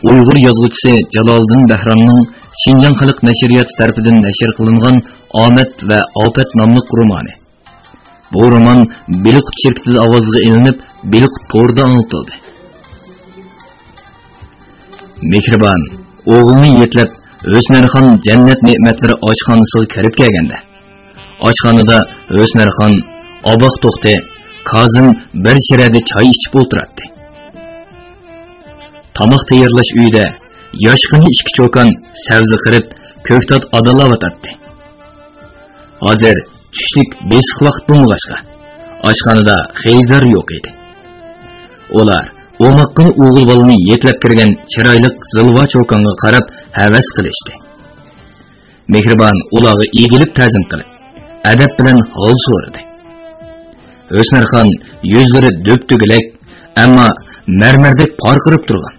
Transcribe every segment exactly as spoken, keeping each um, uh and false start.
ئۇيغۇر يازغۇچىسى جالالىدىن بەھرامنىڭ شىنجاڭ خەلق نەشرىياتى تەرىپىدىن نەشر قىلىنغان ئامەت ۋە ئاپەت ناملىق رومانى. بۇ رومان بىلىقۇت شىركىتىدە ئاۋازغا ئېلىنىپ، بىلىقۇت تورىدا ئاڭلىتىلدى. مېھرىبان ئوغلىنى يېتىلەپ، ھۆسنەرخان جەننەت نېمەتلىرى ئاشخانىسىغا كىرىپ كەلگەندە، ئاشخانىدا ھۆسنەرخان، ئاباق توختى، كازىم بىر چىرەدە چاي ئىچىپ ئولتۇراتتى. تاماق تەييارلاش ئۆيىدە ياشقىنە ئىككى چوكان سەۋزە قىرىپ، كۆكتات ئادالاۋاتاتتى. ھازىر چۈشلۈك بېسىق ۋاقىت بولمىغاچقا، ئاشخانىدا خېرىدار يوق ئىدى. ئۇلار ئوماققىنا ئوغۇل بالىنى يېتىلەپ كىرگەن چىرايلىق زىلۋا چوكانغا قاراپ ھەۋەس قىلىشتى. مېھرىبان ئۇلارغا ئېگىلىپ تەزىم قىلىپ، ئەدەپ بىلەن ھال سورىدى. ھۆسنەرخان يۈزلىرى دۆپدۆگىلەك، ئەمما مەرمەردەك پارقىراپ تۇرغان.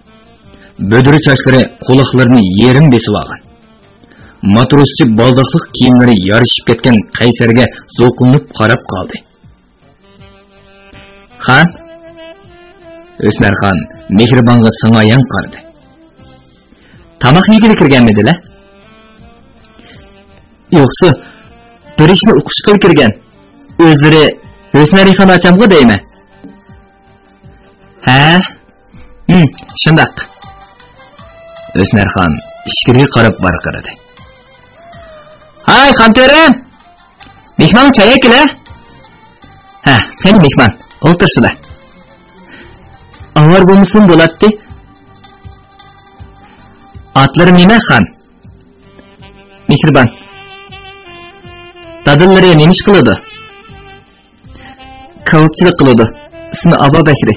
بۈدرە چاچلىرى قۇلاقلىرىنى يېرىم بېسىۋالغان. ماتروسچە بالداقلىق كىيىملىرى يارىشىپ كەتكەن قەيسەرگە زوقلىنىپ قاراپ قالدى. خان! ھۆسنەرخان مېھرىبانغا سىڭايان قارىدى. تاماق يېگىلى كىرگەنمىدىلە؟ يوقسۇ، بىر ئىشنى ئۇقۇشقىلى كىرگەن. ئۆزلىرى ھۆسنەرخان ئاچامغۇ دەيمەن. ھە؟ ھىم، شۇنداق. ھۆسنەرخان ئىچكىرىگە قاراپ ۋارقىرىدى. ھاي، خانتۆرەم! مېھمان چاي ئەكىلە! ھە، قېنى مېھمان، ئولتۇرسىلە. ئاۋارە بولمىسىمۇ بولاتتى. ئاتلىرى نېمە، خان؟ مېھرىبان. دادىلىرى نېمە ئىش قىلىدۇ؟ كاۋاپچىلىق قىلىدۇ. ئىسمى ئابابەكرى.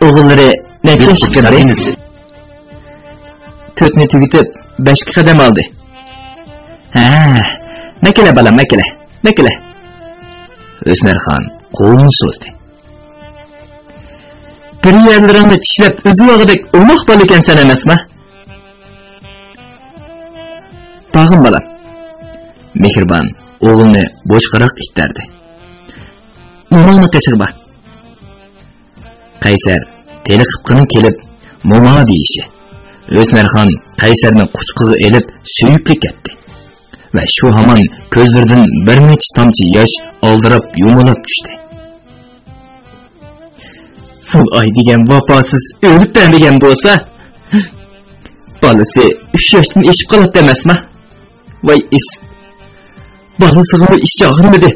ئوغۇللىرى نەچچە ياشقا كىردى؟ تۆتنى تۈگىتىپ، بەشكە قەدەم ئالدى. ھە، مەكىلە بالام، مەكىلە، مەكىلە. ھۆسنەرخان قولىنى سوزدى. بىر يەرلىرىڭنى چىشلەپ ئۈزۈۋالغۇدەك ئوماق بالا ئىكەنسەن ئەمەسما؟ باغىم بالام. مېھرىبان ئوغلىنى بوشقىراق ئىتتەردى. موماڭنىڭ قېشىغا بار. قەيسەر تېلىقىپ قېنى كېلىپ، موما دېيىشى، ھۆسنەرخان قەيسەرنى قۇچىقىغا ئېلىپ سۆيۈپلا كەتتى. ۋە شۇ ھامان كۆزلىرىدىن بىر نەچچە تامچە ياش ئالدىراپ يۇمىلاپ چۈشتى. سۇلئاي دېگەن ۋاپاسىز ئۆلۈپ بەرمىگەن بولسا، بالىسى ئۈچ ياشتىن ئېشىپ قالاتتى ئەمەسما؟ ۋاي ئىس! بالىسىغىمۇ ئىچى ئاغرىمىدى،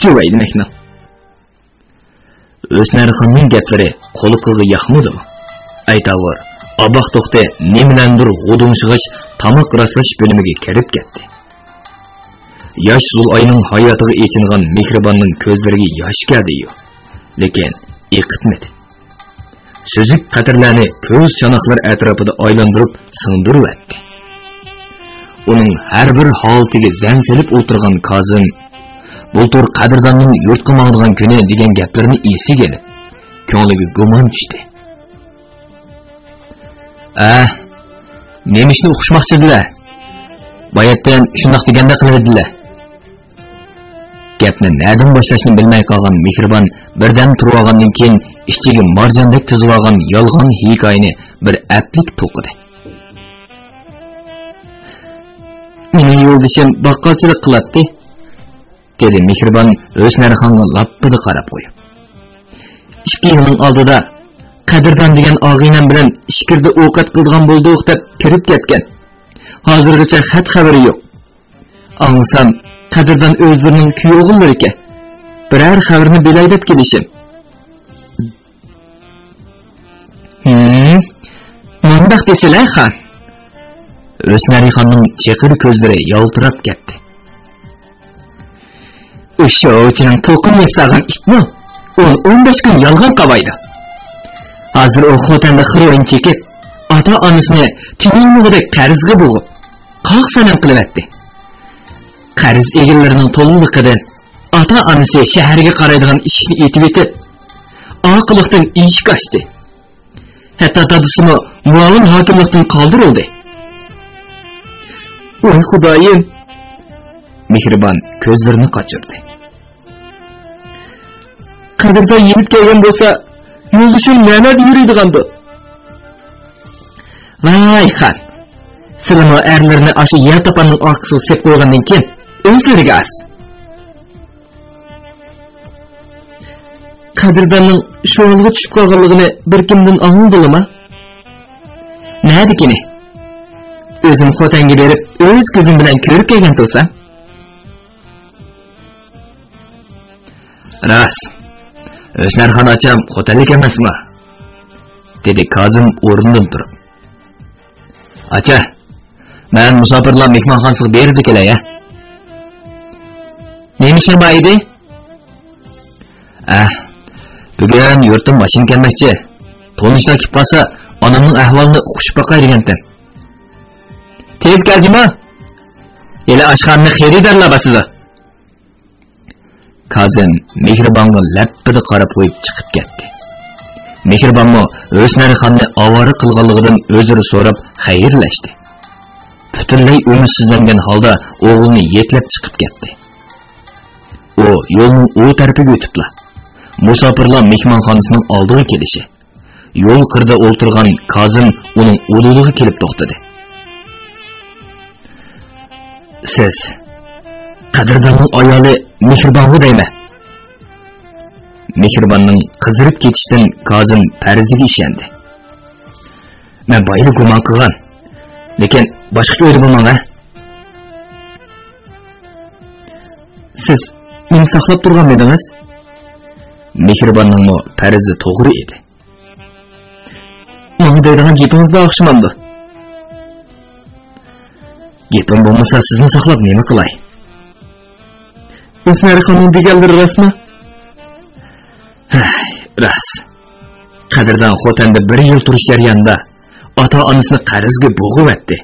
جۇۋايدىمەكنىڭ. ھۆسنەرخاننىڭ گەپلىرى قۇلىقىغا ياقمىدىمۇ؟ ئەيتاۋۇر، ئاباق توختى نېمىلەندۇر غۇدۇڭشىغاچ تاماق راسلاش بۆلۈمىگە كىرىپ كەتتى. ياش زۇلئاينىڭ ھاياتىغا ئېچىنغان مېھرىباننىڭ كۆزلىرىگە ياش كەلدىيۇ، لېكىن ئېقىتمىدى. سۈزۈك قەترىلەرنى كۆز چاناقلىرى ئەتراپىدا ئايلاندۇرۇپ سىڭدۈرۈۋەتتى. ئۇنىڭ ھەر بىر ھالىتىگە زەن سېلىپ ئولتۇرغان كازىم بۇلتۇر قەدىرداننىڭ يۇرتقا ماڭىدىغان كۈنى دېگەن گەپلىرىنى ئېسىگە ئېلىپ، كۆڭلىگە گۇمان چۈشتى. ئە، نېمە ئىشنى ئۇقۇشماقچىدىلە؟ باياتتىن شۇنداق دېگەندەك قىلىۋىدىلە. گەپنى نەدىن باشلاشنى بىلمەي قالغان مېھرىبان بىردەم تۇرۇۋالغاندىن كېيىن، ئىچىگە مارجاندەك تىزىۋالغان يالغان ھېكايىنى بىر ئەپلىك توقۇدى. مېنىڭ يولدىشىم باققالچىلىق قىلاتتى، دېدى مېھرىبان ھۆسنەرخانغا لاپپىدە قاراپ قويۇپ. ئىككى يىلنىڭ ئالدىدا قەدىردان دېگەن ئاغىنەم بىلەن ئىچكىرىدە ئوقەت قىلىدىغان بولدۇق دەپ كىرىپ كەتكەن. ھازىرغىچە خەت خەۋىرى يوق. ئاڭلىسام، قەدىردان ئۆزلىرىنىڭ كۈيئوغۇللىرىكەن. بىرەر خەۋىرىنى بىلەي دەپ كېلىشىم. ھىم، مۇنداق دېسىلە، خان. ھۆسنەرى خاننىڭ چېقىر كۆزلىرى يالتىراپ كەتتى. ئۇ شوۋىچىنىڭ توقۇم يەپ سالغان ئىتمۇ ئون، ئون بەش كۈن يالغان قاۋايدۇ. ھازىر ئۇ خوتەندە خىروئىن چېكىپ، ئاتا-ئانىسىنى تىنىمىغۇدەك قەرزگە بوغۇپ، قاق-سەلەم قىلىۋەتتى. قەرز ئىگىلىرىنىڭ تولىلىقىدىن ئاتا-ئانىسى شەھەرگە قارايدىغان ئىشىكنى ئېتىۋېتىپ، ئارقىلىقتىن ئىشىك ئاچتى. ھەتتا دادىسىمۇ مۇئاۋىن ھاكىملىقتىن قالدۇرۇلدى. ۋاي خۇدايىم! مېھرىبان كۆزلىرىنى قاچۇردى. قەدىردان يېنىپ كەلگەن بولسا، يولدىشىم نەلەردە يۈرىدىغاندۇ؟ ۋاي خان، سىلىمۇ ئەرلىرىنى ئاشۇ يەر تاپاننىڭ ئارقىسىغا سېلىپ قويغاندىن كېيىن ئۆزلىرىگە ئاز. قەدىرداننىڭ شۇ ھالغا چۈشۈپ قالغانلىقىنى بىر كىمدىن ئاڭلىدىلىما؟ نەدىكىنى؟ ئۆزۈم خوتەنگە بېرىپ ئۆز كۆزۈم بىلەن كۆرۈپ كەلگەن تۇرسام. راست. ھۆسنارخان ئاچام خوتەنلىك ئەمەسمۇ؟ دېدى كازىم ئورنىدىن تۇرۇپ. ئاچا، مەن مۇساپىرلار مېھمانخانىسىغا بېرىدۇ كېلەي ھە. نېمە ئىشىڭ بار ئىدى؟ ئەھ، بۈگۈن يۇرتتىن ماشىنا كەلمەكچى. تونۇشلار كېلىپ قالسا، ئانامنىڭ ئەھۋالىنى ئۇقۇشۇپ باقاي دېگەنتىم. تېز كەل جۇمۇ. ھېلى ئاشخانىنى خېرىدارلار باسىدۇ. كازىم مېھرىبانغا لەپپىدە قاراپ قويۇپ چىقىپ كەتتى. مېھرىبانمۇ ھۆسنەرخاننى ئاۋارە قىلغانلىقىدىن ئۆزرە سوراپ خەيرلەشتى. پۈتۈنلەي ئۈمىدسىزلەنگەن ھالدا ئوغلىنى يەكلەپ چىقىپ كەتتى. ئۇ يولنىڭ ئۇ تەرىپىگە ئۆتۈپلا، مۇساپىرلار مېھمانخانىسىنىڭ ئالدىغا كېلىشى، يول قىرىدا ئولتۇرغان كازىم ئۇنىڭ ئۇدۇلىغا كېلىپ توختىدى. سىز قەدىرداننىڭ ئايالى مېھرىبانغۇ دەيمەن. مېھرىباننىڭ قىزىرىپ كېتىشىدىن كازىم پەرىزىگە ئىشەندى. مەن بايىلا گۇمان قىلغان. لېكىن باشقىچە ئويلىمىماڭ ھە. سىز مېنى ساقلاپ تۇرغانمىدىڭىز؟ مېھرىباننىڭمۇ پەرىزى توغرا ئىدى. ماڭا دەيدىغان گېپىڭىز بار ئوخشىمامدۇ؟ گېپىم بولمىسا سىزنى ساقلاپ نېمە قىلاي؟ ھۆسنەرخاننىڭ دېگەنلىرى راستمۇ؟ ھەي، راست. قەدىردان خوتەندە بىر يىل تۇرۇش جەريانىدا ئاتا-ئانىسىنى قەرزگە بوغۇۋەتتى،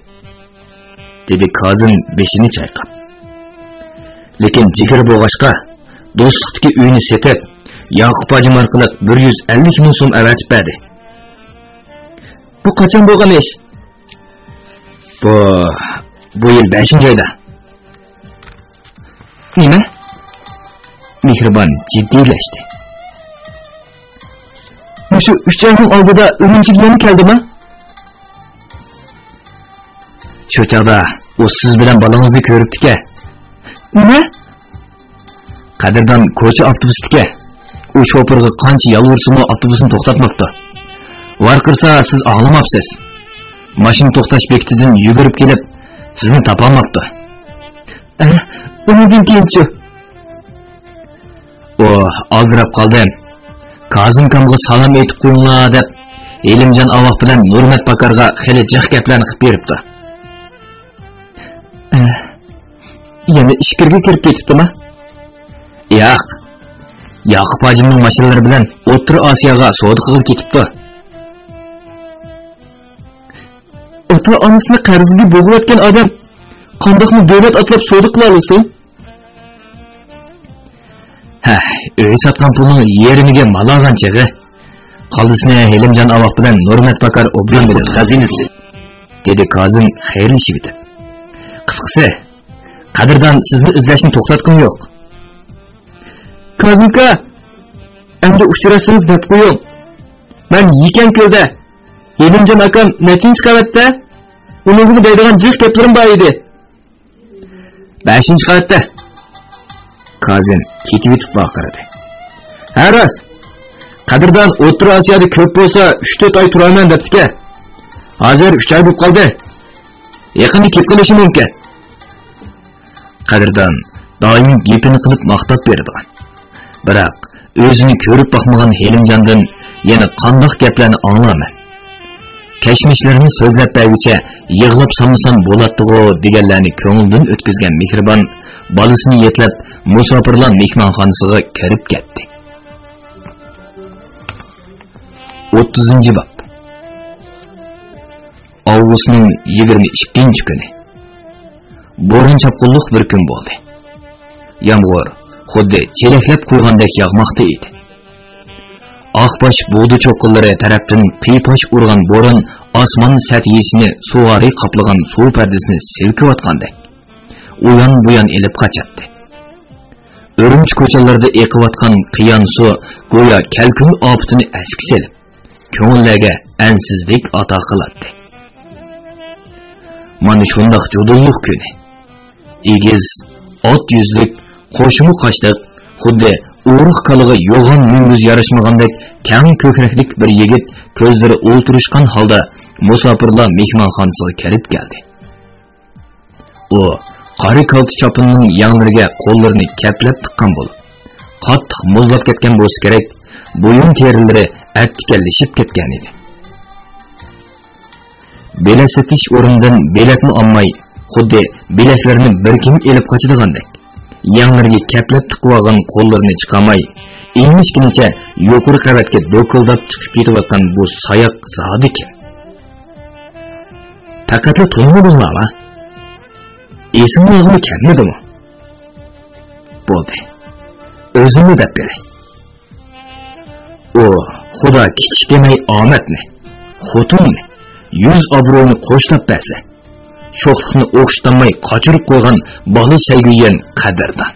دېدى كازىم بېشىنى چايقاپ. لېكىن جىگىرى بولغاچقا، دوستلۇقتىكى ئۆينى سېتىپ، ياقۇپ ھاجىم ئارقىلىق بىر يۈز ئەللىك مىڭ سوم ئەۋەتىپ بەردى. بۇ قاچان بولغان ئىش؟ بۇ، بۇ يىل بەشىنچى ئايدا. نېمە؟ مېھرىبان جىددىيلەشتى. مۇشۇ ئۈچ ئاينىڭ ئالدىدا ئۈرۈمچىگە يەنە كەلدىما؟ شۇ چاغدا ئۇ سىز بىلەن بالىڭىزنى كۆرۈپتىكەن. نېمە؟ قەدىردان كوچا ئاپتوبۇسىدىكەن. ئۇ شوپۇرغا قانچە يالۋۇرسىمۇ ئاپتوبۇسنى توختاتماپتۇ. ۋارقىرىسا سىز ئاڭلىماپسىز. ماشىنا توختاش بېكىتىدىن يۈگۈرۈپ كېلىپ سىزنى تاپالماپتۇ. ئە، ئۇنىڭدىن كېيىنچۇ؟ ئۇ، ئالدىراپ قالدىم. كازىمكامغا سالام ئېيتىپ قويۇڭلار دەپ، ھېلىمجان ئاۋاق بىلەن نۇرمەت پاكارغا خېلى جىق گەپلەرنى قىلىپ بېرىپتۇ. ئە، يەنە ئىچكىرىگە كىرىپ كېتىپتىما؟ ياق. ياقۇپ ھاجىمنىڭ ماشىنىلىرى بىلەن ئوتتۇرا ئاسىياغا سودا قىلغىلى كېتىپتۇ. ئاتا-ئانىسىنى قەرزگە بوغۇۋەتكەن ئادەم قانداقمۇ دۆلەت ئاتلاپ سودا قىلالىسۇن؟ ھە، ئۆي ساتقان پۇلنىڭ يېرىمىگە مال ئالغان چېغى. قالدىسىنى ھېلىمجان ئاۋاق بىلەن نۇرمەت پاكار ئوبدان بىلىدۇ. خەزىنىسى، دېدى كازىم خەيرلىشىۋېتىپ. قىسقىسى، قەدىردان سىزنى ئىزدەشنى توختاتقىنى يوق. كازىمكا، ئەمدى ئۇچراشسىڭىز دەپ قويۇڭ. مەن يېكەن كۆلدە. ھېلىمجان ئاكام نەچچىنچى قەۋەتتە؟ ئۇنىڭغىمۇ دەيدىغان جىق گەپلىرىم بار ئىدى. بەشىنچى قەۋەتتە. كازىم كېتىۋېتىپ ۋارقىرىدى. ھە، راست. قەدىردان ئوتتۇرا ئاسىيادا كۆپ بولسا ئۈچ تۆت ئاي تۇرارمەن دەپتىكەن. ھازىر ئۈچ ئاي بولۇپ قالدى. يېقىندا كېلىپ قېلىشى مۇمكىن. قەدىردان دائىم گېپىنى قىلىپ ماختاپ بېرىدىغان، بىراق ئۆزىنى كۆرۈپ باقمىغان ھېلىمجاندىن يەنە قانداق گەپلەرنى ئاڭلارمەن؟ كەچمىشلىرىنى سۆزلەپ بەرگۈچە يىغلاپ سالمىسام بولاتتىغۇ دېگەنلەرنى كۆڭلىدىن ئۆتكۈزگەن مېھرىبان بالىسىنى يەكلەپ مۇساپىرلار مېھمانخانىسىغا كىرىپ كەتتى. ئوتتۇزىنچى باب. ئاۋغۇستنىڭ يىگىرمە ئىككىنچى كۈنى. بوران-چاپقۇنلۇق بىر كۈن بولدى. يامغۇر خۇددى چېلەكلەپ قۇيغاندەك ياغماقتا ئىدى. ئاقباش بۇغدا چوققىلىرى تەرەپتىن قىيپاش ئۇرغان بوران ئاسمان سەتھىسىنى سۇغارى قاپلىغان سۇ پەردىسىنى سىلكىۋاتقاندەك ئۇيان-بۇيان ئېلىپ قاچاتتى. ئۈرۈمچى كوچىلىرىدا ئېقىۋاتقان قىيان سۇ گويا كەلكۈن ئاپىتىنى ئەسكە سېلىپ، كۆڭۈللەرگە ئەنسىزلىك ئاتا قىلاتتى. مانا شۇنداق جۇدۇنلۇق كۈنى. ئېگىز، ئات يۈزلۈك، قوشىمۇ قاشلىق، خۇددى ئورۇق كالىغا يوغان مۈڭگۈز ياراشمىغاندەك كەڭ كۆكرەكلىك بىر يىگىت كۆزلىرى ئولتۇرۇشقان ھالدا مۇساپىرلار مېھمانخانىسىغا كىرىپ كەلدى. ئۇ قارا كالتە چاپىنىنىڭ يەڭلىرىگە قوللىرىنى كەپلەپ تىققان بولۇپ، قاتتىق مۇزلاپ كەتكەن بولسا كېرەك، بويۇن تېرىلىرى ئەتكەللىشىپ كەتكەن ئىدى. بېلەت سېتىش ئورنىدىن بېلەتمۇ ئالماي، خۇددى بىلەكلىرىنى بىر كىم ئېلىپ قاچىدىغاندەك، يەڭلىرىگە كەپلەپ تىقىۋالغان قوللىرىنى چىقارماي، ئىنچىكىنىچە يۇقىرى قەۋەتكە دوكۇلداپ چىقىپ كېتىۋاتقان بۇ ساياق زادى كىم؟ پەقەتلا تونۇمىدىڭلارمۇ؟ ئېسىڭلارغىمۇ كەلمىدىمۇ؟ بولدى. ئۆزۈمنى دەپ بېرەي. ئۇ خۇدا كىچىك دېمەي ئامەتنى، خوتۇننى، يۈز ئابرۇينى قوشلاپ بەرسە، شوخلۇقنى ئوخشىتالماي قاچۇرۇپ قويغان بالا سەيگۈيەن قەدىردان.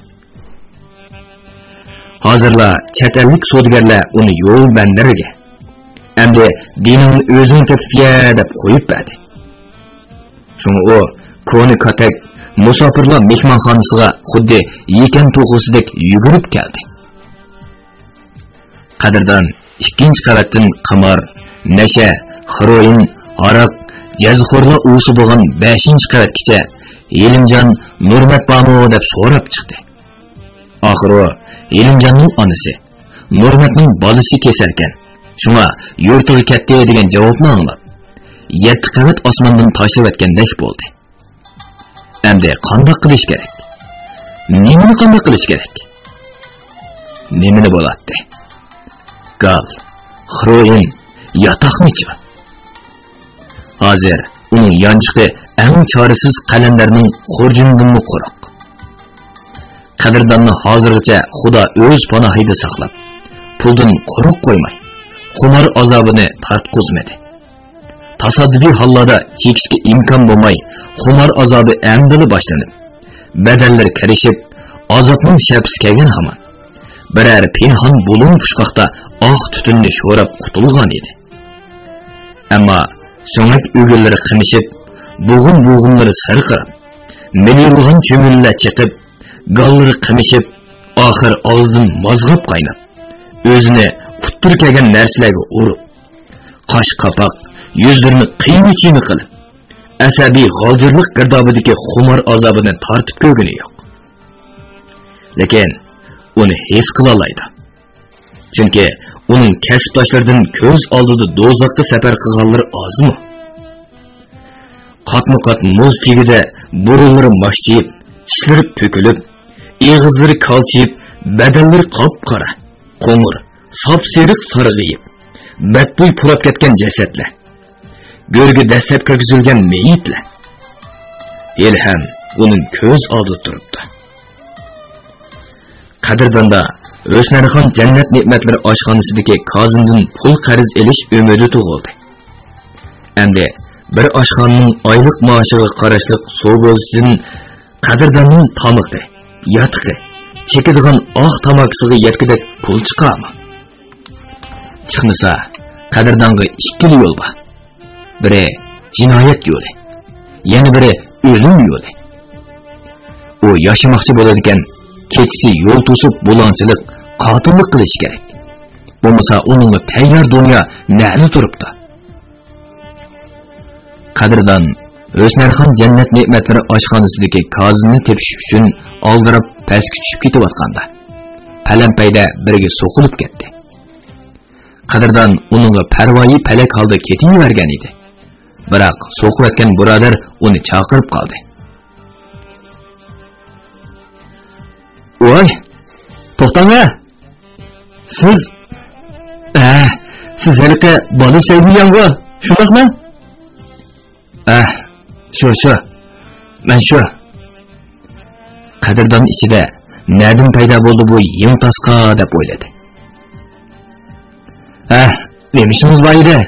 ھازىرلا چەت ئەللىك سودىگەرلەر ئۇنى يول بەندىرىگە، ئەمدى دىنىڭنى ئۆزۈڭ تېپىپ يە دەپ قويۇپ بەردى. شۇڭا ئۇ كونا كاتەك مۇساپىرلار مېھمانخانىسىغا خۇددى يېكەن توخۇسىدەك يۈگۈرۈپ كەلدى. قەدىردان ئىككىنچى قەۋەتتىن قىمار، نەشە، خېروئىن، ھاراق، جەزىخورلار ئۇۋىسى بولغان بەشىنچى قەۋەتكىچە ھېلىمجان، نۇرمەت بارمۇ دەپ سوراپ چىقتى. ئاخىرى ھېلىمجاننىڭ ئانىسى، نۇرمەتنىڭ بالىسى كېسەلكەن، شۇڭا يۇرتىغا كەتتى دېگەن جاۋابنى ئاڭلاپ، يەتتە قەۋەت ئاسماندىن تاشلىۋەتكەندەك بولدى. ئەمدى قانداق قىلىش كېرەك؟ نېمىنى قانداق قىلىش كېرەك؟ نېمىنى بولاتتى؟ گال، خېروئىن، ياتاقنىچۇ؟ ھازىر ئۇنىڭ يانچۇقى ئەڭ چارىسىز قەلەندەرنىڭ خۇرجۇنىدىنمۇ قۇرۇق. قەدىرداننى ھازىرغىچە خۇدا ئۆز پاناھىدا ساقلاپ، پۇلدىن قۇرۇق قويماي، خۇمار ئازابىنى تارتقۇزمىدى. تاسادىپىي ھاللاردا چېكىشكە ئىمكان بولماي، خۇمار ئازابى ئەمدىلا باشلىنىپ، بەدەنلىرى كىرىشىپ، ئازابنىڭ شەپىسى كەلگەن ھامان، بىرەر پىنھان بۇلۇڭ پۇچقاقتا ئاق تۈتۈننى شوراپ قۇتۇلغان ئىدى. ئەمما سۆڭەك ئۆگۈنلىرى قىمىشىپ، بوغۇم-بوغۇملىرى سىرقىراپ، مىليۇرلىغان چۈمۈلىلەر چېقىپ، گاللىرى قىمىشىپ، ئاخىر ئاغزىدىن مازغاپ قايناپ، ئۆزىنى قۇتتۇرا كەلگەن نەرسىلەرگە ئۇرۇپ، قاش-قاپاق، يۈزلىرىنى قىيما-چىيما قىلىپ، ئەسەبىي غالجىرلىق گىردابىدىكى خۇمار ئازابىنى تارتىپ كۆرگىنى يوق. لېكىن ئۇنى ھېس قىلالايدۇ. چۈنكى ئۇنىڭ كەسىپداشلىرىدىن كۆز ئالدىدا دوزاخقا سەپەر قىلغانلىرى ئازمۇ؟ قاتمۇ-قات مۇز تېگىدە بۇرۇنلىرى ماكچىيىپ، چىشلىرى پۈكۈلۈپ، ئېغىزلىرى كالچىيىپ، بەدەنلىرى قاپقارا، قوڭۇر، ساپسېرىق سارغىيىپ، بەتبۇي پۇراپ كەتكەن جەسەتلەر، گۆرگە دەسسەپ كىرگۈزۈلگەن مېيىتلەر ھېلىھەم ئۇنىڭ كۆز ئالدىدا تۇرۇپتۇ. قەدىرداندا ھۆسنەرخان جەننەت نېمەتلىرى ئاشخانىسىدىكى كازىمدىن پۇل قەرز ئېلىش ئۈمىدى تۇغۇلدى. ئەمدى بىر ئاشخانىنىڭ ئايلىق مائاشىغا قاراشلىق سوبوزىدىن قەدىرداننىڭ تامىقى، ياتىقى، چېكىدىغان ئاق تاماكىسىغا يەتكۈدەك پۇل چىقارمۇ؟ چىقمىسا، قەدىردانغا ئىككىلا يول بار. بىرى جىنايەت يولى، يەنە بىرى ئۆلۈم يولى. ئۇ ياشىماقچى بولىدىكەن، كېچىسى يول توسۇپ بۇلاڭچىلىق، قاتىللىق قىلىشى كېرەك. بولمىسا ئۇنىڭغا تەييار دۇنيا نەدە تۇرۇپتۇ؟ قەدىردان ھۆسنەرخان جەننەت نېمەتلىرى ئاشخانىسىدىكى كازىمنى تېپىش ئۈچۈن ئالدىراپ پەسكە چۈشۈپ كېتىۋاتقاندا، پەلەمپەيدە بىرىگە سوقۇلۇپ كەتتى. قەدىردان ئۇنىڭغا پەرۋايى پەلەك ھالدا كېتىۋەرگەن ئىدى. بىراق سوقۇۋەتكەن بۇرادەر ئۇنى چاقىرىپ قالدى. ۋاي، توختاڭە! سىز، ئە، سىز ھېلىقى بالا سەيگۈيەنغۇ، شۇنداقمۇ؟ ئە، شۇ، شۇ. مەن شۇ. قەدىردان ئىچىدە نەدىن پەيدا بولدى بۇ يېڭى تاسقا دەپ ئويلىدى. ئە، نېمە ئىشىڭىز بار ئىدى؟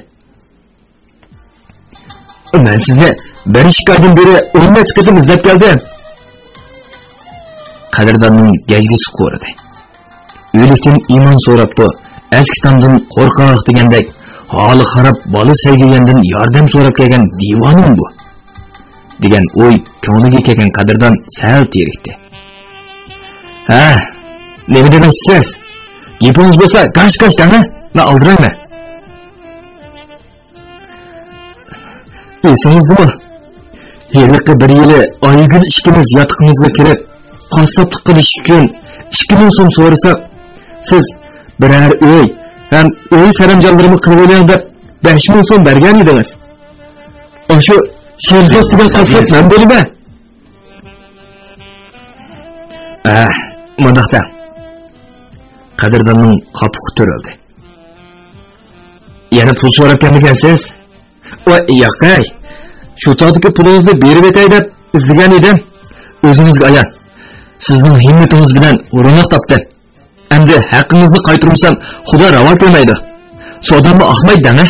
مەن سىزنى بىر ئىككى ئايدىن بېرى ئون نەچچە قېتىم ئىزدەپ كەلدىم. قەدىرداننىڭ گەجگىسى قۇرۇدى. ئۆلۈكتىن ئىمان سوراپتۇ، ئەسكى تامدىن قورقاق دېگەندەك، ھالى خاراب بالا سەيگۈيەندىن ياردەم سوراپ كەلگەن دىۋانىمۇ بۇ؟ دېگەن ئوي كۆڭلىگە كەلگەن قەدىردان سەل تېرىكتى. ھە، نېمە دېمەكچىسىز؟ گېپىڭىز بولسا گاش-گاش دەڭە، مەن ئالدىرايمەن. ئېسىڭىزدىمۇ؟ ھېلىقى بىر يىلى ئايگۈل ئىككىمىز ياتىقىڭىزغا كىرىپ، قاسساپلىق قىلىش ئۈچۈن ئىككى مىڭ سوم سورىساق، سىز بىرەر ئۆي ھەم ئۆي سەرەمجانلىرىمۇ قىلىۋېلىڭ دەپ بەش مىڭ سوم بەرگەن ئىدىڭىز. ئاشۇ شېرزات دېگەن قاسساپ مەن بولىمەن. ئە، مۇنداق دەڭ. قەدىرداننىڭ قاپىقى تۈرۈلدى. يەنە پۇل سوراپ كەلمىگەنسىز؟ ۋاي، ياقەي. شۇ چاغدىكى پۇلىڭىزنى بېرىۋېتەي دەپ ئىزدىگەن ئىدىم. ئۆزىڭىزگە ئايان. سىزنىڭ ھىممىتىڭىز بىلەن روناق تاپتىم. ئەمدى ھەققىڭىزنى قايتۇرمىسام، خۇدا راۋا كۆرمەيدۇ. سوداممۇ ئاقمايدۇ دەڭە.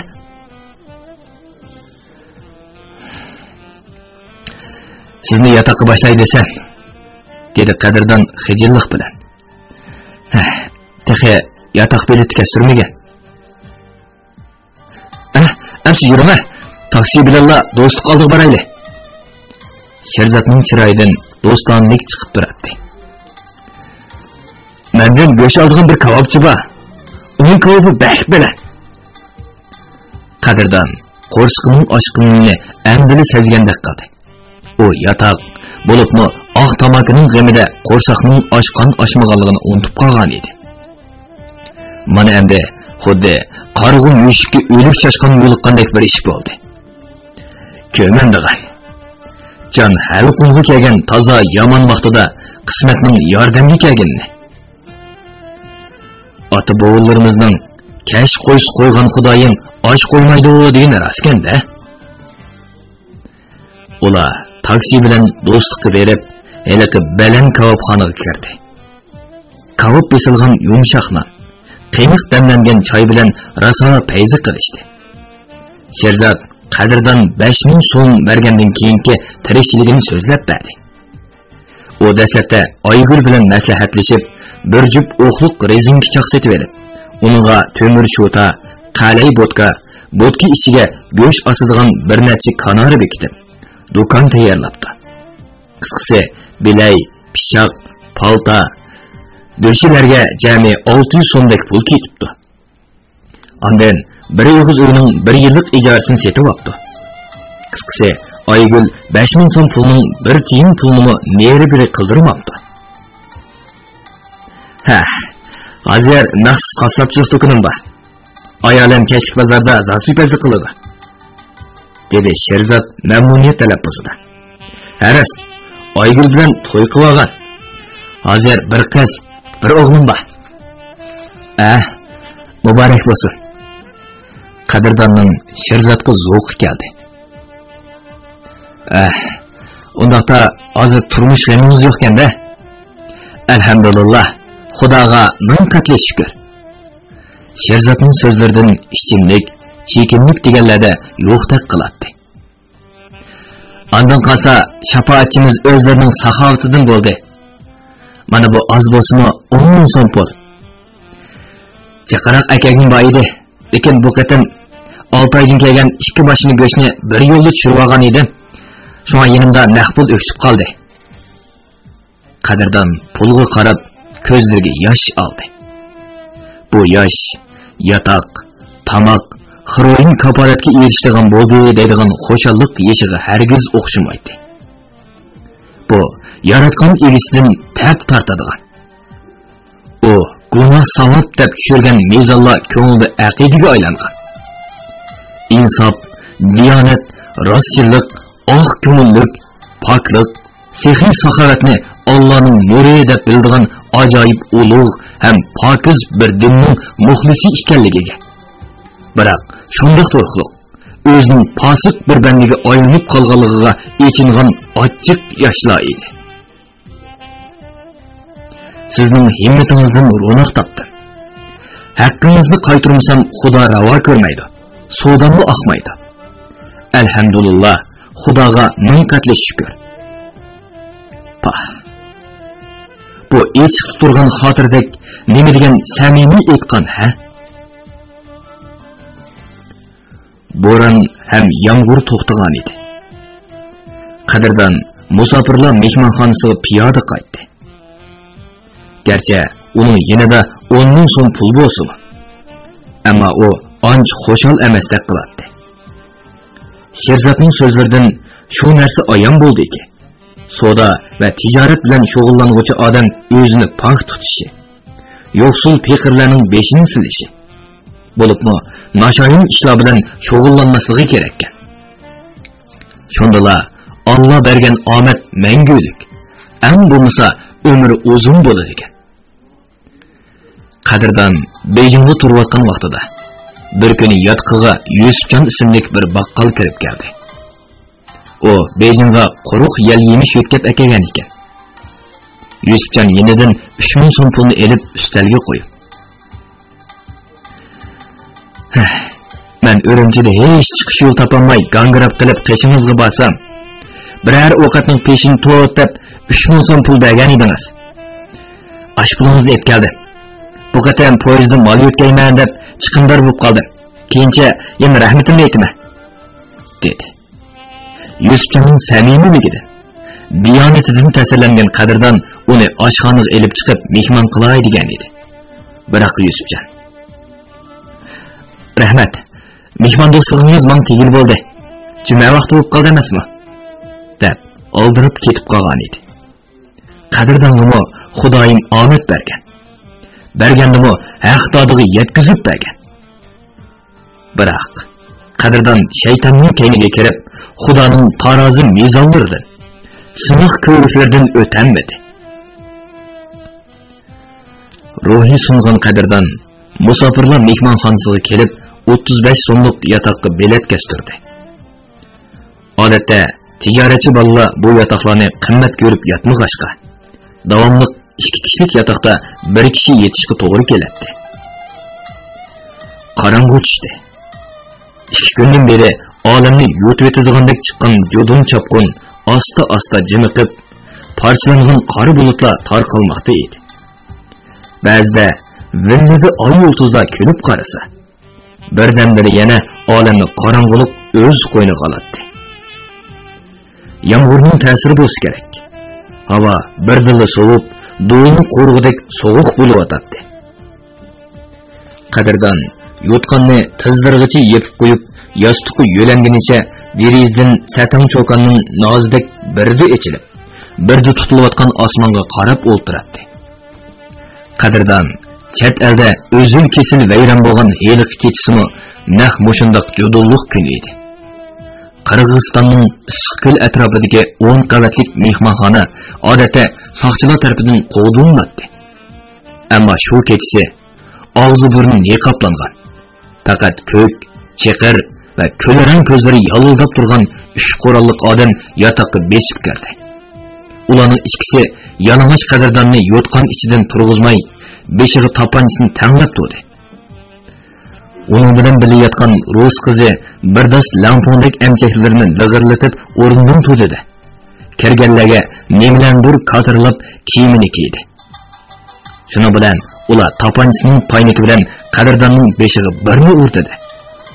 سىزنى ياتاققا باشلاي دېسەم، دېدى قەدىردان خىجىللىق بىلەن. ھە، تېخى ياتاق بېلىتى كەچتۈرمىگەن. ئەھ، ئەمسە يۈرۈڭە، تاكسى بىلەنلا دوستلۇق ئالدىغا بارايلى. شېرزاتنىڭ چىرايىدىن دوستانىلىك چىقىپ تۇراتتى. مەندىن گۆش ئالىدىغان بىر كاۋاپچى بار. ئۇنىڭ كاۋىپى بەك بەلەن. قەدىردان قورسىقىنىڭ ئاچقىنىنى ئەمدىلا سەزگەندەك قىلدى. ئۇ ياتاق، بولۇپمۇ ئاق تاماكىنىڭ غېمىدە قورساقنىڭ ئاچقان-ئاچمىغانلىقىنى ئۇنتۇپ قالغان ئىدى. مانا ئەمدى خۇددى قارىغۇ مۈشۈككە ئۆلۈك چاشقان يولۇققاندەك بىر ئىش بولدى. كۆرمەمدىغان. جان ھەلقۇمغا كەلگەن تازا يامان ۋاقتىدا قىسمەتنىڭ ياردەمگە كەلگىنىنى. ئاتا-بوۋىلىرىمىزنىڭ «كەچ قويسا قويغان خۇدايىم ئاچ قويمايدۇ» دېگىنى راستكەن-دە. ئۇلار تاكسى بىلەن دوستلۇققا بېرىپ، ھېلىقى بەلەن كاۋاپخانىغا كىردى. كاۋاپ بېسىلغان يۇمشاق نان، قېنىق دەملەنگەن چاي بىلەن راسا پەيزى قىلىشتى. شېرزات قەدىردان بەش مىڭ سوم بەرگەندىن كېيىنكى تىرىكچىلىكىنى سۆزلەپ بەردى. ئۇ دەسلەپتە ئايگۈل بىلەن مەسلىھەتلىشىپ، بىر جۈپ ئوقلۇق رېزىنكە چاق سېتىۋېلىپ، ئۇنىڭغا تۆمۈر شوتا، قەلەي بوتكا، بوتكا ئىچىگە گۆش ئاسىدىغان بىر نەچچە كانارا بېكىتىپ، دۇكان تەييارلاپتۇ. قىسقىسى، بىلەي، پىچاق، پالتا، دۆشىلەرگە جەمئىي ئالتە يۈز سومدەك پۇل كېتىپتۇ. ئاندىن بىر ئېغىز ئۆينىڭ بىر يىللىق ئىجارىسىنى سېتىۋاپتۇ. قىسقىسى، ئايگۈل بەش مىڭ سوم پۇلنىڭ بىر تىيىن پۇلىنىمۇ نېرى-بېرى قىلدۇرماپتۇ. ھە، ھازىر مەخسۇس قاسساپچىلىق دۇكىنىم بار. ئايالىم كەچلىك بازاردا زاسۇيپەزلىك قىلىدۇ، دېدى شېرزات مەمنۇنىيەت تەلەپپۇزىدا. ھە راست، ئايگۈل بىلەن توي قىلىۋالغان. ھازىر بىر قىز، بىر ئوغلۇم بار. ئە، مۇبارەك بولسۇن. قەدىرداننىڭ شېرزاتقا زوقى كەلدى. ئە، ئۇنداقتا ھازىر تۇرمۇش غېمىڭىز يوقكەن-دە. ئەلھەمدۇلىللا، خۇداغا مىڭ قەتلى شۈكۈر. شېرزاتنىڭ سۆزلىرىدىن ئىچىملىك، چېكىملىك دېگەنلەردە يوقتەك قىلاتتى. ئاندىن قالسا شاپائەتچىمىز ئۆزلىرىنىڭ ساخاۋىتىدىن بولدى. مانا بۇ ئاز بولسىمۇ ئون مىڭ سوم پۇل. جىقراق ئەكەلگۈم بار ئىدى، لېكىن بۇ قېتىم ئالتايدىن كەلگەن ئىككى ماشىنا گۆشنى بىر يولدا چۈشۈرۈۋالغان ئىدىم. شۇڭا يېنىمدا نەق پۇل ئۆكسۈپ قالدى. قەدىردان پۇلغا قاراپ كۆزلىرىگە ياش ئالدى. بۇ ياش ياتاق، تاماق، خىروئىن كاپالەتكە ئېرىشىدىغان بولدى دەيدىغان خۇشاللىق يېشىغا ھەرگىز ئوخشىمايتتى. بۇ ياراتقان ئىگىسىدىن تەپ تارتىدىغان. ئۇ گۇناھ ساۋاب دەپ چۈشۈرگەن مىزانلار كۆڭلىدە ئەقىدىگە ئايلانغان. ئىنساپ، دىيانەت، راستچىللىق، ئاق كۆڭۈللۈك، پاكلىق، سېخىي ساخاۋەتنى ئاللانىڭ نۇرى دەپ بىلىدىغان ئاجايىپ ئۇلۇغ ھەم پاكىز بىر دىننىڭ مۇخلىسى ئىكەنلىكىگە، بىراق شۇنداق تۇرۇقلۇق ئۆزىنىڭ پاسىق بىر بەندىگە ئايلىنىپ قالغانلىقىغا ئېچىنغان ئاچچىق ياشلار ئىدى. سىزنىڭ ھىممىتىڭىزدىن روناق تاپتىم. ھەققىڭىزنى قايتۇرمىسام، خۇدا راۋا كۆرمەيدۇ. سوداممۇ ئاقمايدۇ. ئەلھەمدۇلىللا، خۇداغا مىڭ قەتلى شۈكۈر. پاھ. بۇ ئېچىقتا تۇرغان خاتىرىدەك نېمە دېگەن سەمىمىي ئېيتقان، ھە؟ بوران ھەم يامغۇر توختىغانىدى. قەدىردان مۇساپىرلار مېھمانخانىسىغا پىيادە قايتتى. گەرچە ئۇنىڭ يېنىدا ئون مىڭ سوم پۇل بولسىمۇ، ئەمما ئۇ ئانچە خۇشال ئەمەستەك قىلاتتى. شېرزاتنىڭ سۆزلىرىدىن شۇ نەرسە ئايان بولدىكى، سودا ۋە تىجارەت بىلەن شۇغۇللانغۇچى ئادەم ئۆزىنى پاك تۇتۇشى، يوقسۇل پېقىرلارنىڭ بېشىنى سېلىشى، بولۇپمۇ ناشايان ئىشلار بىلەن شۇغۇللانماسلىقى كېرەككەن. شۇندىلا ئاللا بەرگەن ئامەت مەڭگۈلۈك، ئەڭ بولمىسا ئۆمرى ئۇزۇن بولىدىكەن. قەدىردان بېيجىڭدا تۇرۇۋاتقان ۋاقتىدا، بىر كۈنى ياتىقىغا يۈسۈپجان ئىسىملىك بىر باققال كىرىپ كەلدى. ئۇ بېيجىڭغا قۇرۇق يەل يېمىش يۆتكەپ ئەكەلگەن ئىكەن. يۈسۈپجان يېنىدىن ئۈچ مىڭ سوم پۇلنى ئېلىپ ئۈستەلگە قويۇپ، ھە، مەن ئۈرۈمچىدە ھېچ چىقىش يول تاپالماي گاڭگىراپ قېلىپ قېشىڭىزغا بارسام، بىرەر ئوقەتنىڭ پېشىنى توت دەپ ئۈچ مىڭ سوم پۇل بەرگەن ئىدىڭىز. ئاشۇ پۇلىڭىزنى ئېلىپ كەلدىم. بۇ قېتىم پويىزدا مال يۆتكەيمەن دەپ چىقىمدار بولۇپ قالدىم. كېيىنچە يەنە رەھمىتىمنى ئېيتىمەن، دېدى. يۈسۈپجاننىڭ سەمىمىيلىكىدىن، دىيانىتىدىن تەسىرلەنگەن قەدىردان ئۇنى ئاشخانىغا ئېلىپ چىقىپ مېھمان قىلاي دېگەن ئىدى. بىراق يۈسۈپجان، رەھمەت، مېھماندوستلۇقىڭىز ماڭا تېگىلى بولدى. جۈمە ۋاقتى بولۇپ قالدى ئەمەسمۇ؟ دەپ ئالدىراپ كېتىپ قالغان ئىدى. قەدىردانغىمۇ خۇدايىم ئامەت بەرگەن. بەرگەندىمۇ ھەقدارىغا يەتكۈزۈپ بەرگەن. بىراق، قەدىردان شەيتاننىڭ كەينىگە كىرىپ، خۇدانىڭ تارازى مىزانلىرىدىن، سىناق كۆۋرۈكلىرىدىن ئۆتەلمىدى. روھى سۇنغان قەدىردان مۇساپىرلار مېھمانخانىسىغا كېلىپ، ئوتتۇز بەش سوملۇق ياتاققا بېلەت كەستۈردى. ئادەتتە تىجارەتچى بالىلار بۇ ياتاقلارنى قىممەت كۆرۈپ ياتمىغاچقا، داۋاملىق ئىككى كىشىلىك ياتاقتا بىر كىشى يېتىشقا توغرا كېلەتتى. قاراڭغۇ چۈشتى. ئىككى كۈندىن بېرى ئالەمنى يۇتۇۋېتىدىغاندەك چىققان جۇدۇن چاپقۇن ئاستا-ئاستا جىمىقىپ، پارچىلانغان قارا بۇلۇتلار تارقالماقتا ئىدى. بەزىدە ۋىللىدە ئاي يۇلتۇزلار كۈلۈپ قارىسا، بىردەمدىلا يەنە ئالەمنى قاراڭغۇلۇق ئۆز قوينىغا ئالاتتى. يامغۇرنىڭ تەسىرى بولسا كېرەك. ھاۋا بىردىنلا سوۋۇپ، دولىنى قورۇغۇدەك سوغۇق بولۇۋاتاتتى. قەدىردان يوتقاننى تىزلىرىغىچە يېپىپ قويۇپ، ياستۇققا يۆلەنگىنىچە دېرىزىدىن سەتەڭ چوكاننىڭ نازىدەك بىردە ئېچىلىپ، بىردە تۇتۇلۇۋاتقان ئاسمانغا قاراپ ئولتۇراتتى. قەدىردان چەت ئەلدە ئۈزۈل-كېسىل ۋەيران بولغان ھېلىقى كېچىسىمۇ نەق مۇشۇنداق جۇدۇنلۇق كۈن ئىدى. قىرغىزىستاننىڭ ئىسسىقكۆل ئەتراپىدىكى ئون قەۋەتلىك مېھمانخانا ئادەتتە ساقچىلار تەرىپىدىن قوغدىلىناتتى. ئەمما شۇ كېچىسى ئاغزى-بۇرنى نىقابلانغان، پەقەت كۆك، چېقىر ۋە كۈلرەڭ كۆزلىرى يالىلداپ تۇرغان ئۈچ قوراللىق ئادەم ياتاققا بېسىپ كىردى. ئۇلارنىڭ ئىككىسى يالىڭاچ قەدىرداننى يوتقان ئىچىدىن تۇرغۇزماي، بېشىغا تاپانچىسىنى تەڭلەپ تۇردى. ئۇنىڭ بىلەن بىللە ياتقان رۇس قىزى بىر داس لەڭپۇڭدەك ئەمچەكلىرىنى لىغىرلىتىپ ئورنىدىن تۇردى-دە، كىرگەنلەرگە نېمىلەندۇر كاتىرلاپ كىيىمىنى كىيدى. شۇنىڭ بىلەن ئۇلار تاپانچىسىنىڭ پاينىكى بىلەن قەدىرداننىڭ بېشىغا بىرنى ئۇردى-دە،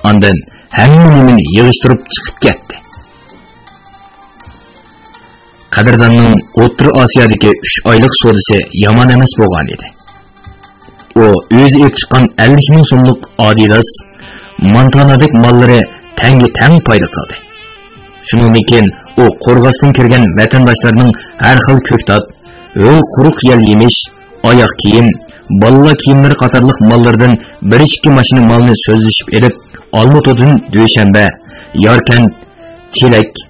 ئاندىن ھەممە نېمىنى يىغىشتۇرۇپ چىقىپ كەتتى. قەدىرداننىڭ ئوتتۇرا ئاسىيادىكى ئۈچ ئايلىق سودىسى يامان ئەمەس بولغان ئىدى. ئۇ ئۆزى ئېلىپ چىققان ئەللىك مىڭ سوملۇق ئادىداس، مانتانادەك ماللىرى تەڭگە تەڭ پايدا قىلدى. شۇنىڭدىن كېيىن ئۇ قورغاستىن كىرگەن ۋەتەنداشلارنىڭ ھەر خىل كۆكتات، ھۆل قۇرۇق يەل يېمىش، ئاياغ كىيىم، بالىلار كىيىملىرى قاتارلىق ماللىرىدىن بىر ئىككى ماشىنا مالنى سۆزلىشىپ ئېلىپ، ئالمۇتىدىن دۈشەنبە، ياركەنت، چېلەك،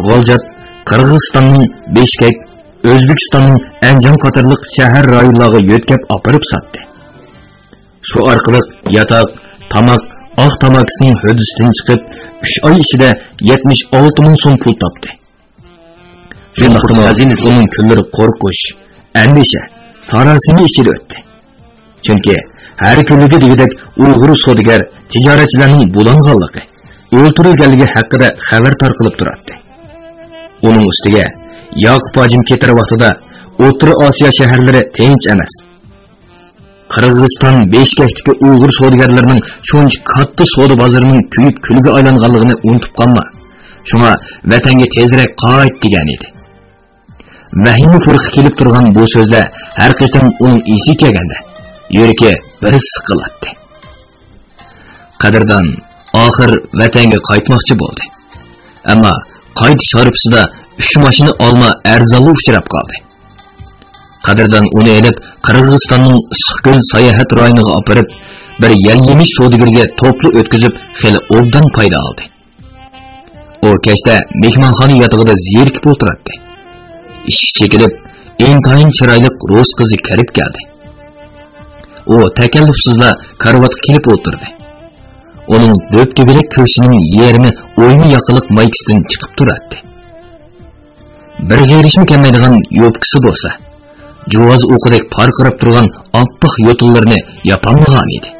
غالجات، قىرغىزىستاننىڭ بىشكەك، ئۆزبېكىستاننىڭ ئەنجان قاتارلىق شەھەر رايونلارغا يۆتكەپ ئاپىرىپ ساتتى. شۇ ئارقىلىق ياتاق، تاماق، ئاق تاماكىسىنىڭ ھۆددىسىدىن چىقىپ، ئۈچ ئاي ئىچىدە يەتمىش ئالتە مىڭ سوم پۇل تاپتى. شۇنداقتىمۇ ئۇنىڭ كۈنلىرى قورقۇش، ئەندىشە، ساراسىمە ئىچىدە ئۆتتى. چۈنكى ھەر كۈنلۈكى دېگۈدەك ئۇيغۇر سودىگەر، تىجارەتچىلەرنىڭ بۇلانغانلىقى، ئۆلتۈرۈلگەنلىكى ھەققىدە خەۋەر تارقىلىپ تۇراتتى. ئۇنىڭ ئۈستىگە ياقۇپ ھاجىم كېتەر ۋاقتىدا ئوتتۇرا ئاسىيا شەھەرلىرى تىنچ ئەمەس. قىرغىزىستان بىشكەكتىكى ئۇيغۇر سودىگەرلىرىنىڭ شۇنچە كاتتا سودا بازىرىنىڭ كۆيۈپ كۈلگە ئايلانغانلىقىنى ئۇنتۇپ قالما. شۇڭا ۋەتەنگە تېزرەك قايت دېگەن ئىدى. ۋەھىمە پۇرىقى كېلىپ تۇرغان بۇ سۆزلەر ھەر قېتىم ئۇنىڭ ئېسىگە كەلگەندە، يۈرىكى بىر سىقىلاتتى. قەدىردان ئاخىر ۋەتەنگە قايتماقچى بولدى. ئەمما قايتىش ھارپىسىدا ئۈچ ماشىنا ئالما ئەرزانلا ئۇچراپ قالدى. قەدىردان ئۇنى ئېلىپ، قىرغىزىستاننىڭ ئىسسىقكۆل ساياھەت رايونىغا ئاپىرىپ، بىر يەل يېمىش سودىگىرىگە توپلا ئۆتكۈزۈپ، خېلى ئوبدان پايدا ئالدى. ئۇ كەچتە مېھمانخانا ياتىقىدا زېرىكىپ ئولتۇراتتى. ئىشىك چېكىلىپ، ئىنتايىن چىرايلىق رۇس قىزى كىرىپ كەلدى. ئۇ تەكەللۇپسىزلا كارىۋاتقا كېلىپ ئولتۇردى. ئۇنىڭ دۆپدۆگىلەك كۆكسىنىڭ يېرىمى ئويما ياقىلىق مايكىسىدىن چىقىپ تۇراتتى. بىر غېرىشمۇ كەلمەيدىغان يوپكىسى بولسا، جۇۋاز ئوقىدەك پارقىراپ تۇرغان ئاپئاق يوتۇنلىرىنى ياپالمىغان ئىدى.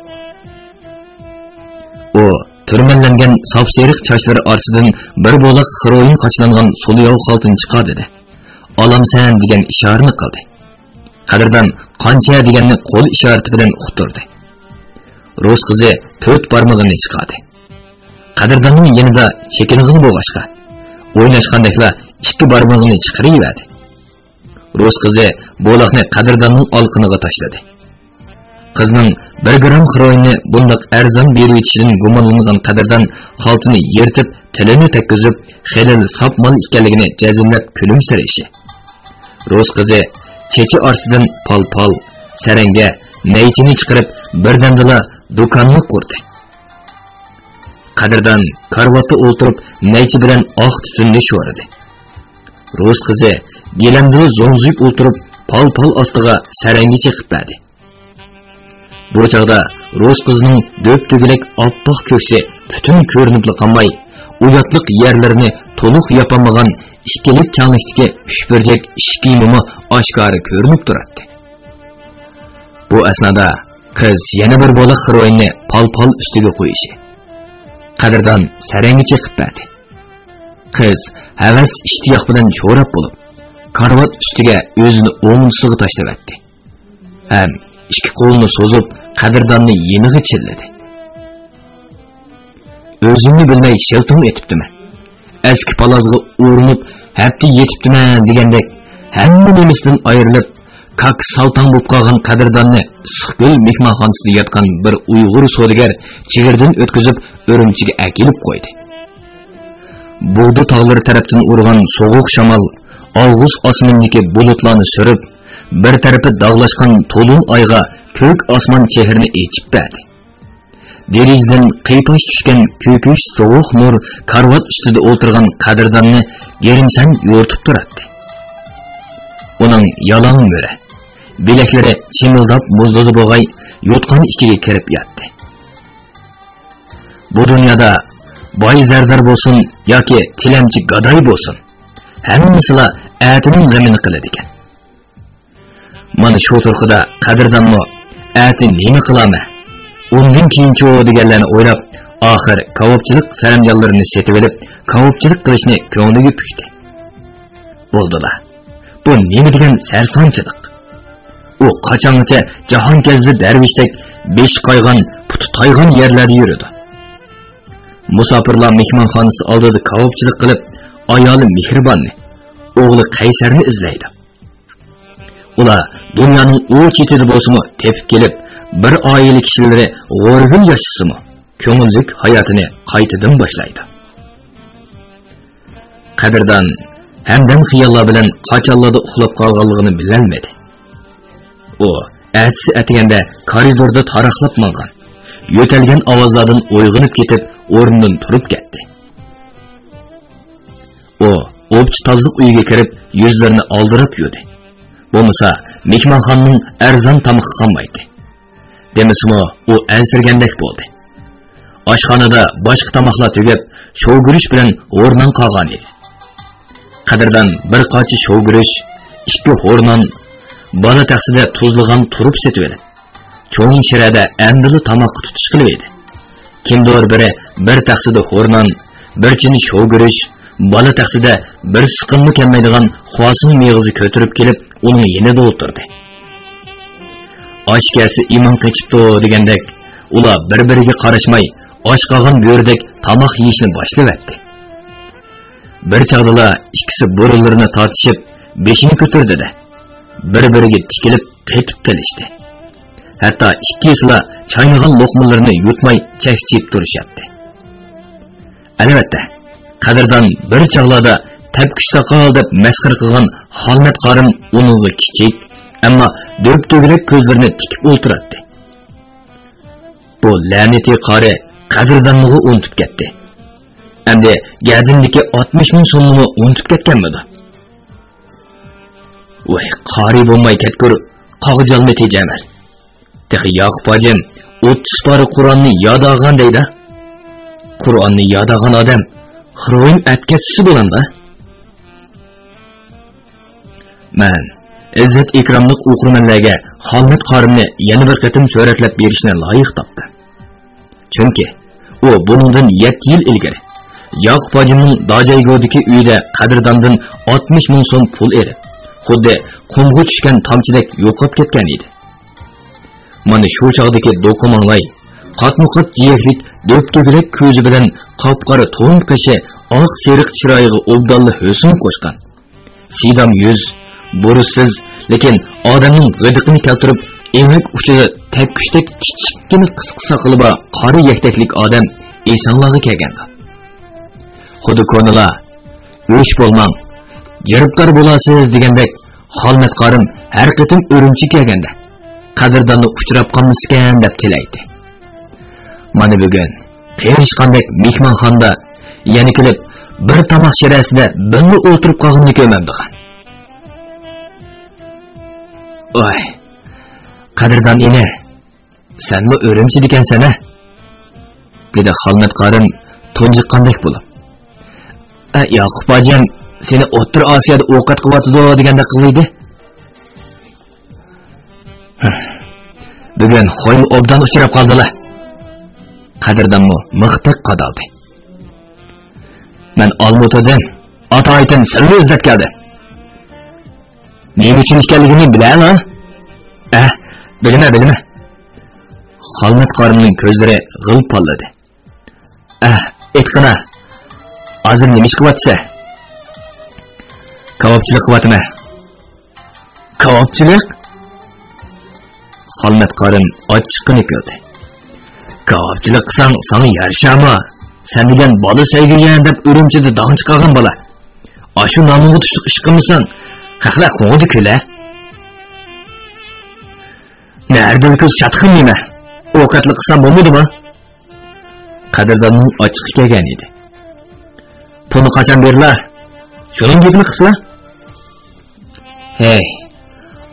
ئۇ تۈرمەنلەنگەن ساپسېرىق چاچلىرى ئارىسىدىن بىر بولاق خىروئىن قاچىلانغان سۇلياۋ خالتىنى چىقاردى-دە، «ئالامسەن» دېگەن ئىشارىنى قىلدى. قەدىردان «قانچە» دېگەننى قول ئىشارىتى بىلەن ئۇقتۇردى. رۇس قىزى تۆت بارمىقىنى چىقاردى. قەدىرداننىڭ يېنىدا چېكىنىزغا بولغاچقا، ئويناشقاندەكلا ئىككى بارمىقىنى چىقىرىۋەردى. رۇس قىزى بولاقنى قەدىرداننىڭ ئالىقىنىغا تاشلىدى. قىزنىڭ بىر گرام خىروئىننى بۇنداق ئەرزان بېرىۋېتىشىدىن گۇمانلانغان قەدىردان خالتىنى يىرتىپ، تىلىنى تەگكۈزۈپ، خېلىلا ساپ مال ئىكەنلىكىنى جەزملەپ كۈلۈمسىرىشى. رۇس قىزى چېچى ئارىسىدىن پال-پال، سەرەڭگە، نەيچىنى چىقىرىپ، بىردەمدىلا دۇكاننى قۇردى. قەدىردان كارىۋاتتا ئولتۇرۇپ، نەيچە بىلەن ئاق تۈتۈننى شورىدى. رۇس قىزى گىلەمدىلا زوڭزىيىپ ئولتۇرۇپ، پال-پال ئاستىغا سەرەڭگە چېقىپ بەردى. بۇ چاغدا رۇس قىزنىڭ دۆپدۆگىلەك ئاپئاق كۆكسى پۈتۈن كۆرۈنۈپلا قالماي، ئۇياتلىق يەرلىرىنى تولۇق ياپالمىغان ئىككىلىك كەڭلىكتىكى ئۈچ بۇرجەك ئىشىك يۇمىمۇ ئاشكارا كۆرۈنۈپ تۇراتتى. بۇ ئەسنادا قىز يەنە بىر بولاق خىروئىننى پال-پال ئۈستىگە قويۇشى. قەدىردان سەرەڭگە چېقىپ بەردى. قىز ھەۋەس ئىشتىياق بىلەن شوراپ بولۇپ، كارىۋات ئۈستىگە ئۆزىنى ئوڭدىسىغا تاشلىۋەتتى ھەم ئىككى قولىنى سوزۇپ، قەدىرداننى يېنىغا چىللىدى. «ئۆزۈمنى بىلمەي شىلتىڭ ئېتىپتىمەن. ئەسكى پالازغا ئۇرۇنۇپ، ھەپتە يېتىپتىمەن» دېگەندەك، ھەممە نېمىسىدىن ئايرىلىپ، كاكا سالتاڭ بولۇپ قالغان قەدىرداننى ئىسسىقكۆل مېھمانخانىسىدا ياتقان بىر ئۇيغۇر سودىگەر چېگرىدىن ئۆتكۈزۈپ، ئۈرۈمچىگە ئەكېلىپ قويدى. بۇغدا تاغلىرى تەرەپتىن ئۇرغان سوغۇق شامال ئاۋغۇست ئاسمىنىدىكى بۇلۇتلارنى سۈرۈپ، بىر تەرىپى داغلاشقان تولۇن ئايغا كۆك ئاسمان چېھرىنى ئېچىپ بەردى. دېرىزىدىن قىيپاش چۈشكەن كۆكۈش سوغۇق نۇر كارىۋات ئۈستىدە ئولتۇرغان قەدىرداننى گىرىمسەن يورۇتۇپ تۇراتتى. ئۇنىڭ يالاڭ مۈرە، بىلەكلىرى چىمىلداپ مۇزلىدى بوغاي، يوتقان ئىچىگە كىرىپ ياتتى. بۇ دۇنيادا باي زەردار بولسۇن ياكى تىلەمچى گاداي بولسۇن، ھەممىسىلا ئەتىنىڭ غېمىنى قىلىدىكەن. مانا شۇ تۇرقىدا قەدىردانمۇ «ئەتە نېمە قىلامەن؟ ئۇندىن كېيىنچۇ؟» دېگەنلەرنى ئويلاپ، ئاخىر كاۋاپچىلىق سەرەمجانلىرىنى سېتىۋېلىپ، كاۋاپچىلىق قىلىشنى كۆڭلىگە پۈكتى. بولدىلا، بۇ نېمە دېگەن سەرسانچىلىق؟ ئۇ قاچانغىچە جاھانكەزدى دەرۋىشتەك بېشى قايغان، پۇتى تايغان يەرلەردە يۈرىدۇ؟ مۇساپىرلار مېھمانخانىسى ئالدىدا كاۋاپچىلىق قىلىپ، ئايالى مېھرىباننى، ئوغلى قەيسەرنى ئىزدەيدۇ. ئۇلار دۇنيانىڭ ئۇ چېتىدە بولسىمۇ تېپىپ كېلىپ، بىر ئائىلە كىشىلىرى غورىگىل ياشىسىمۇ، كۆڭۈللۈك ھاياتىنى قايتىدىن باشلايدۇ. قەدىردان ھەمدەم خىياللار بىلەن قاچانلاردا ئۇخلاپ قالغانلىقىنى بىلەلمىدى. ئۇ ئەتىسى ئەتىگەندە كارىدوردا تاراقلاپ ماڭغان، يۆتەلگەن ئاۋازلاردىن ئويغىنىپ كېتىپ، ئورنىدىن تۇرۇپ كەتتى. ئۇ ئوپچە تازىلىق ئۆيىگە كىرىپ، يۈزلىرىنى ئالدىراپ يۇدى. بولمىسا، مېھمانخانىنىڭ ئەرزان تامىقى قالمايتتى. دېمىسىمۇ، ئۇ ئەنسىرىگەندەك بولدى. ئاشخانىدا باشقا تاماقلار تۈگەپ، شوۋگۈرۈچ بىلەن ھورنان قالغان ئىدى. قەدىردان بىر قاچا شوۋگۈرۈچ، ئىككى ھورنان، بالا تەخسىدە تۇزلىغان تۇرۇپ سېتىۋېلىپ، چوڭ شىرەدە ئەمدىلا تاماققا تۇتۇش قىلىۋىدى. كىمدۇر بىرى بىر تەخسىدە ھورنان، بىر چىنە شوۋگۈرۈچ، بالا تەخسىدە بىر سىقىممۇ كەلمەيدىغان خۇاسىن مېغىزى كۆتۈرۈپ كېلىپ، ئۇنىڭ يېنىدا ئولتۇردى. «ئاچ كەلسە ئىمان قېچىپتۇ» دېگەندەك، ئۇلار بىر-بىرىگە قاراشماي، ئاچ قالغان بۆرىدەك تاماق يېيىشنى باشلىۋەتتى. بىر چاغدىلا ئىككىسى بۇرۇنلىرىنى تارتىشىپ، بېشىنى كۆتۈردى-دە، بىر-بىرىگە تىكىلىپ قېتىپ قېلىشتى. ھەتتا ئىككىسىلا چاينىغان لوقمىلىرىنى يۇتماي چەكچىيىپ تۇرۇشاتتى. ئەلۋەتتە، قەدىردان بىر چاغلاردا تەپكۈچ ساقال دەپ مەسخىرە قىلغان خالمەت قارىم ئۇنىڭغا كىچىك، ئەمما دۆپ-دۆگىلەك كۆزلىرىنى تىكىپ ئولتۇراتتى. بۇ لەنىتى قارى قەدىرداننىغۇ ئۇنتۇپ كەتتى. ئەمدى گەدىنىدىكى ئاتمىش مىڭ سومنىمۇ ئۇنتۇپ كەتكەنمىدۇ؟ ۋاي، قارى بولماي كەتكۈر، قاغجالمىتى جەمەل. تېخى ياقۇپ ھاجىم ئوتتۇز پارە قۇرئاننى ياداغان دەيدۇ. قۇرئاننى ياداغان ئادەم خىروئىن ئەتكەسچىسى بولامدا؟ مەن ئىززەت-ئىكراملىق ئوقۇرمەنلەرگە خالمەت قارىمنى يەنە بىر قېتىم سۈرەتلەپ بېرىشنى لايىق تاپتىم. چۈنكى ئۇ بۇنىڭدىن يەتتە يىل ئىلگىرى ياقۇپ ھاجىمنىڭ داجايگۇدىكى ئۆيىدە قەدىرداندىن ئاتمىش مىڭ سوم پۇل ئېلىپ، خۇددى قۇمغا چۈشكەن تامچىدەك يوقاپ كەتكەن ئىدى. مانا شۇ چاغدىكى دوقا ماڭلاي، قاتمۇقات جىيەكلىك دۆپدۆگىلەك كۆزى بىلەن قاپقارا توڭ قېشى، ئاق سېرىق چىرايىغا ئوبدانلا ھۆسن قوشقان، سىدام يۈز، بۇرۇتسىز، لېكىن ئادەمنىڭ غىدىقىنى كەلتۈرۈپ، ئېڭەك ئۇچىدا تەپكۈچتەك كىچىككىنە قىسقا ساقىلى بار قارا يەكتەكلىك ئادەم ئېسىڭلارغا كەلگەندۇ. خۇددى كونىلار «ئۆچ بولماڭ، گىرىپتار بولارسىز» دېگەندەك، خالمەت قارىم ھەر قېتىم ئۈرۈمچىگە كەلگەندە، قەدىرداننى ئۇچراپ قالمىسىكەن دەپ تىلەيتتى. مانا بۈگۈن قېرىشقاندەك مېھمانخانىدا يەنە كېلىپ، بىر تاماق چىرەسىدە بىللە ئولتۇرۇپ قالغىنىنى كۆرمەمدىغان. «ۋاي، قەدىردان ئىنى، سەنمۇ ئۈرۈمچىدىكەنسەن ھە؟» دېدى خالمەت قارىم تۇنجۇققاندەك بولۇپ. «ئە، ياقۇپ ھاجىم سېنى ئوتتۇرا ئاسىيادا ئوقەت قىلىۋاتىدۇ دېگەندەك قىلىۋىدى.» «بۈگۈن خويمۇ ئوبدان ئۇچراپ قالدىلا.» قەدىردانمۇ مىختەك قادالدى. «مەن ئالمۇتىدىن ئاتايىتىن سىرنى ئىزدەپ كەلدىم.» «نېمە ئۈچۈن ئىكەنلىكىنى بىلەلا؟» «ئەھ، بىلىمە، بىلىمە.» خالمەت قارىمنىڭ كۆزلىرى غىل پاللىدى. «ئەھ، ئېيتقىنا، ھازىر نېمە ئىش قىلىۋاتىسەن؟» «كاۋاپچىلىق قىلىۋاتىمەن.» «كاۋاپچىلىق؟» خالمەت قارىم ئاچچىقىنى كۈلدى. «كاۋاپچىلىق قىلساڭ ساڭا يارىشارمۇ؟ سەن دېگەن بالا سۆيگۈيەن دەپ ئۈرۈمچىدە داڭ چىقارغان بالا. ئاشۇ نامىڭغا تۇشلۇق ئىش قىلمىساڭ، خەقلەر كۆڭلىدە كۈلە.» «نەدىلا كۈلسە چاتىقىم نېمە؟ ئوقەتلىك قىلسام بولمىدىمۇ؟» قەدىرداننىڭ ئاچچىقى كەلگەن ئىدى. «پۇلنى قاچان بېرىلا؟ شۇنىڭ گېپىنى قىلسىلا.» «ھەي،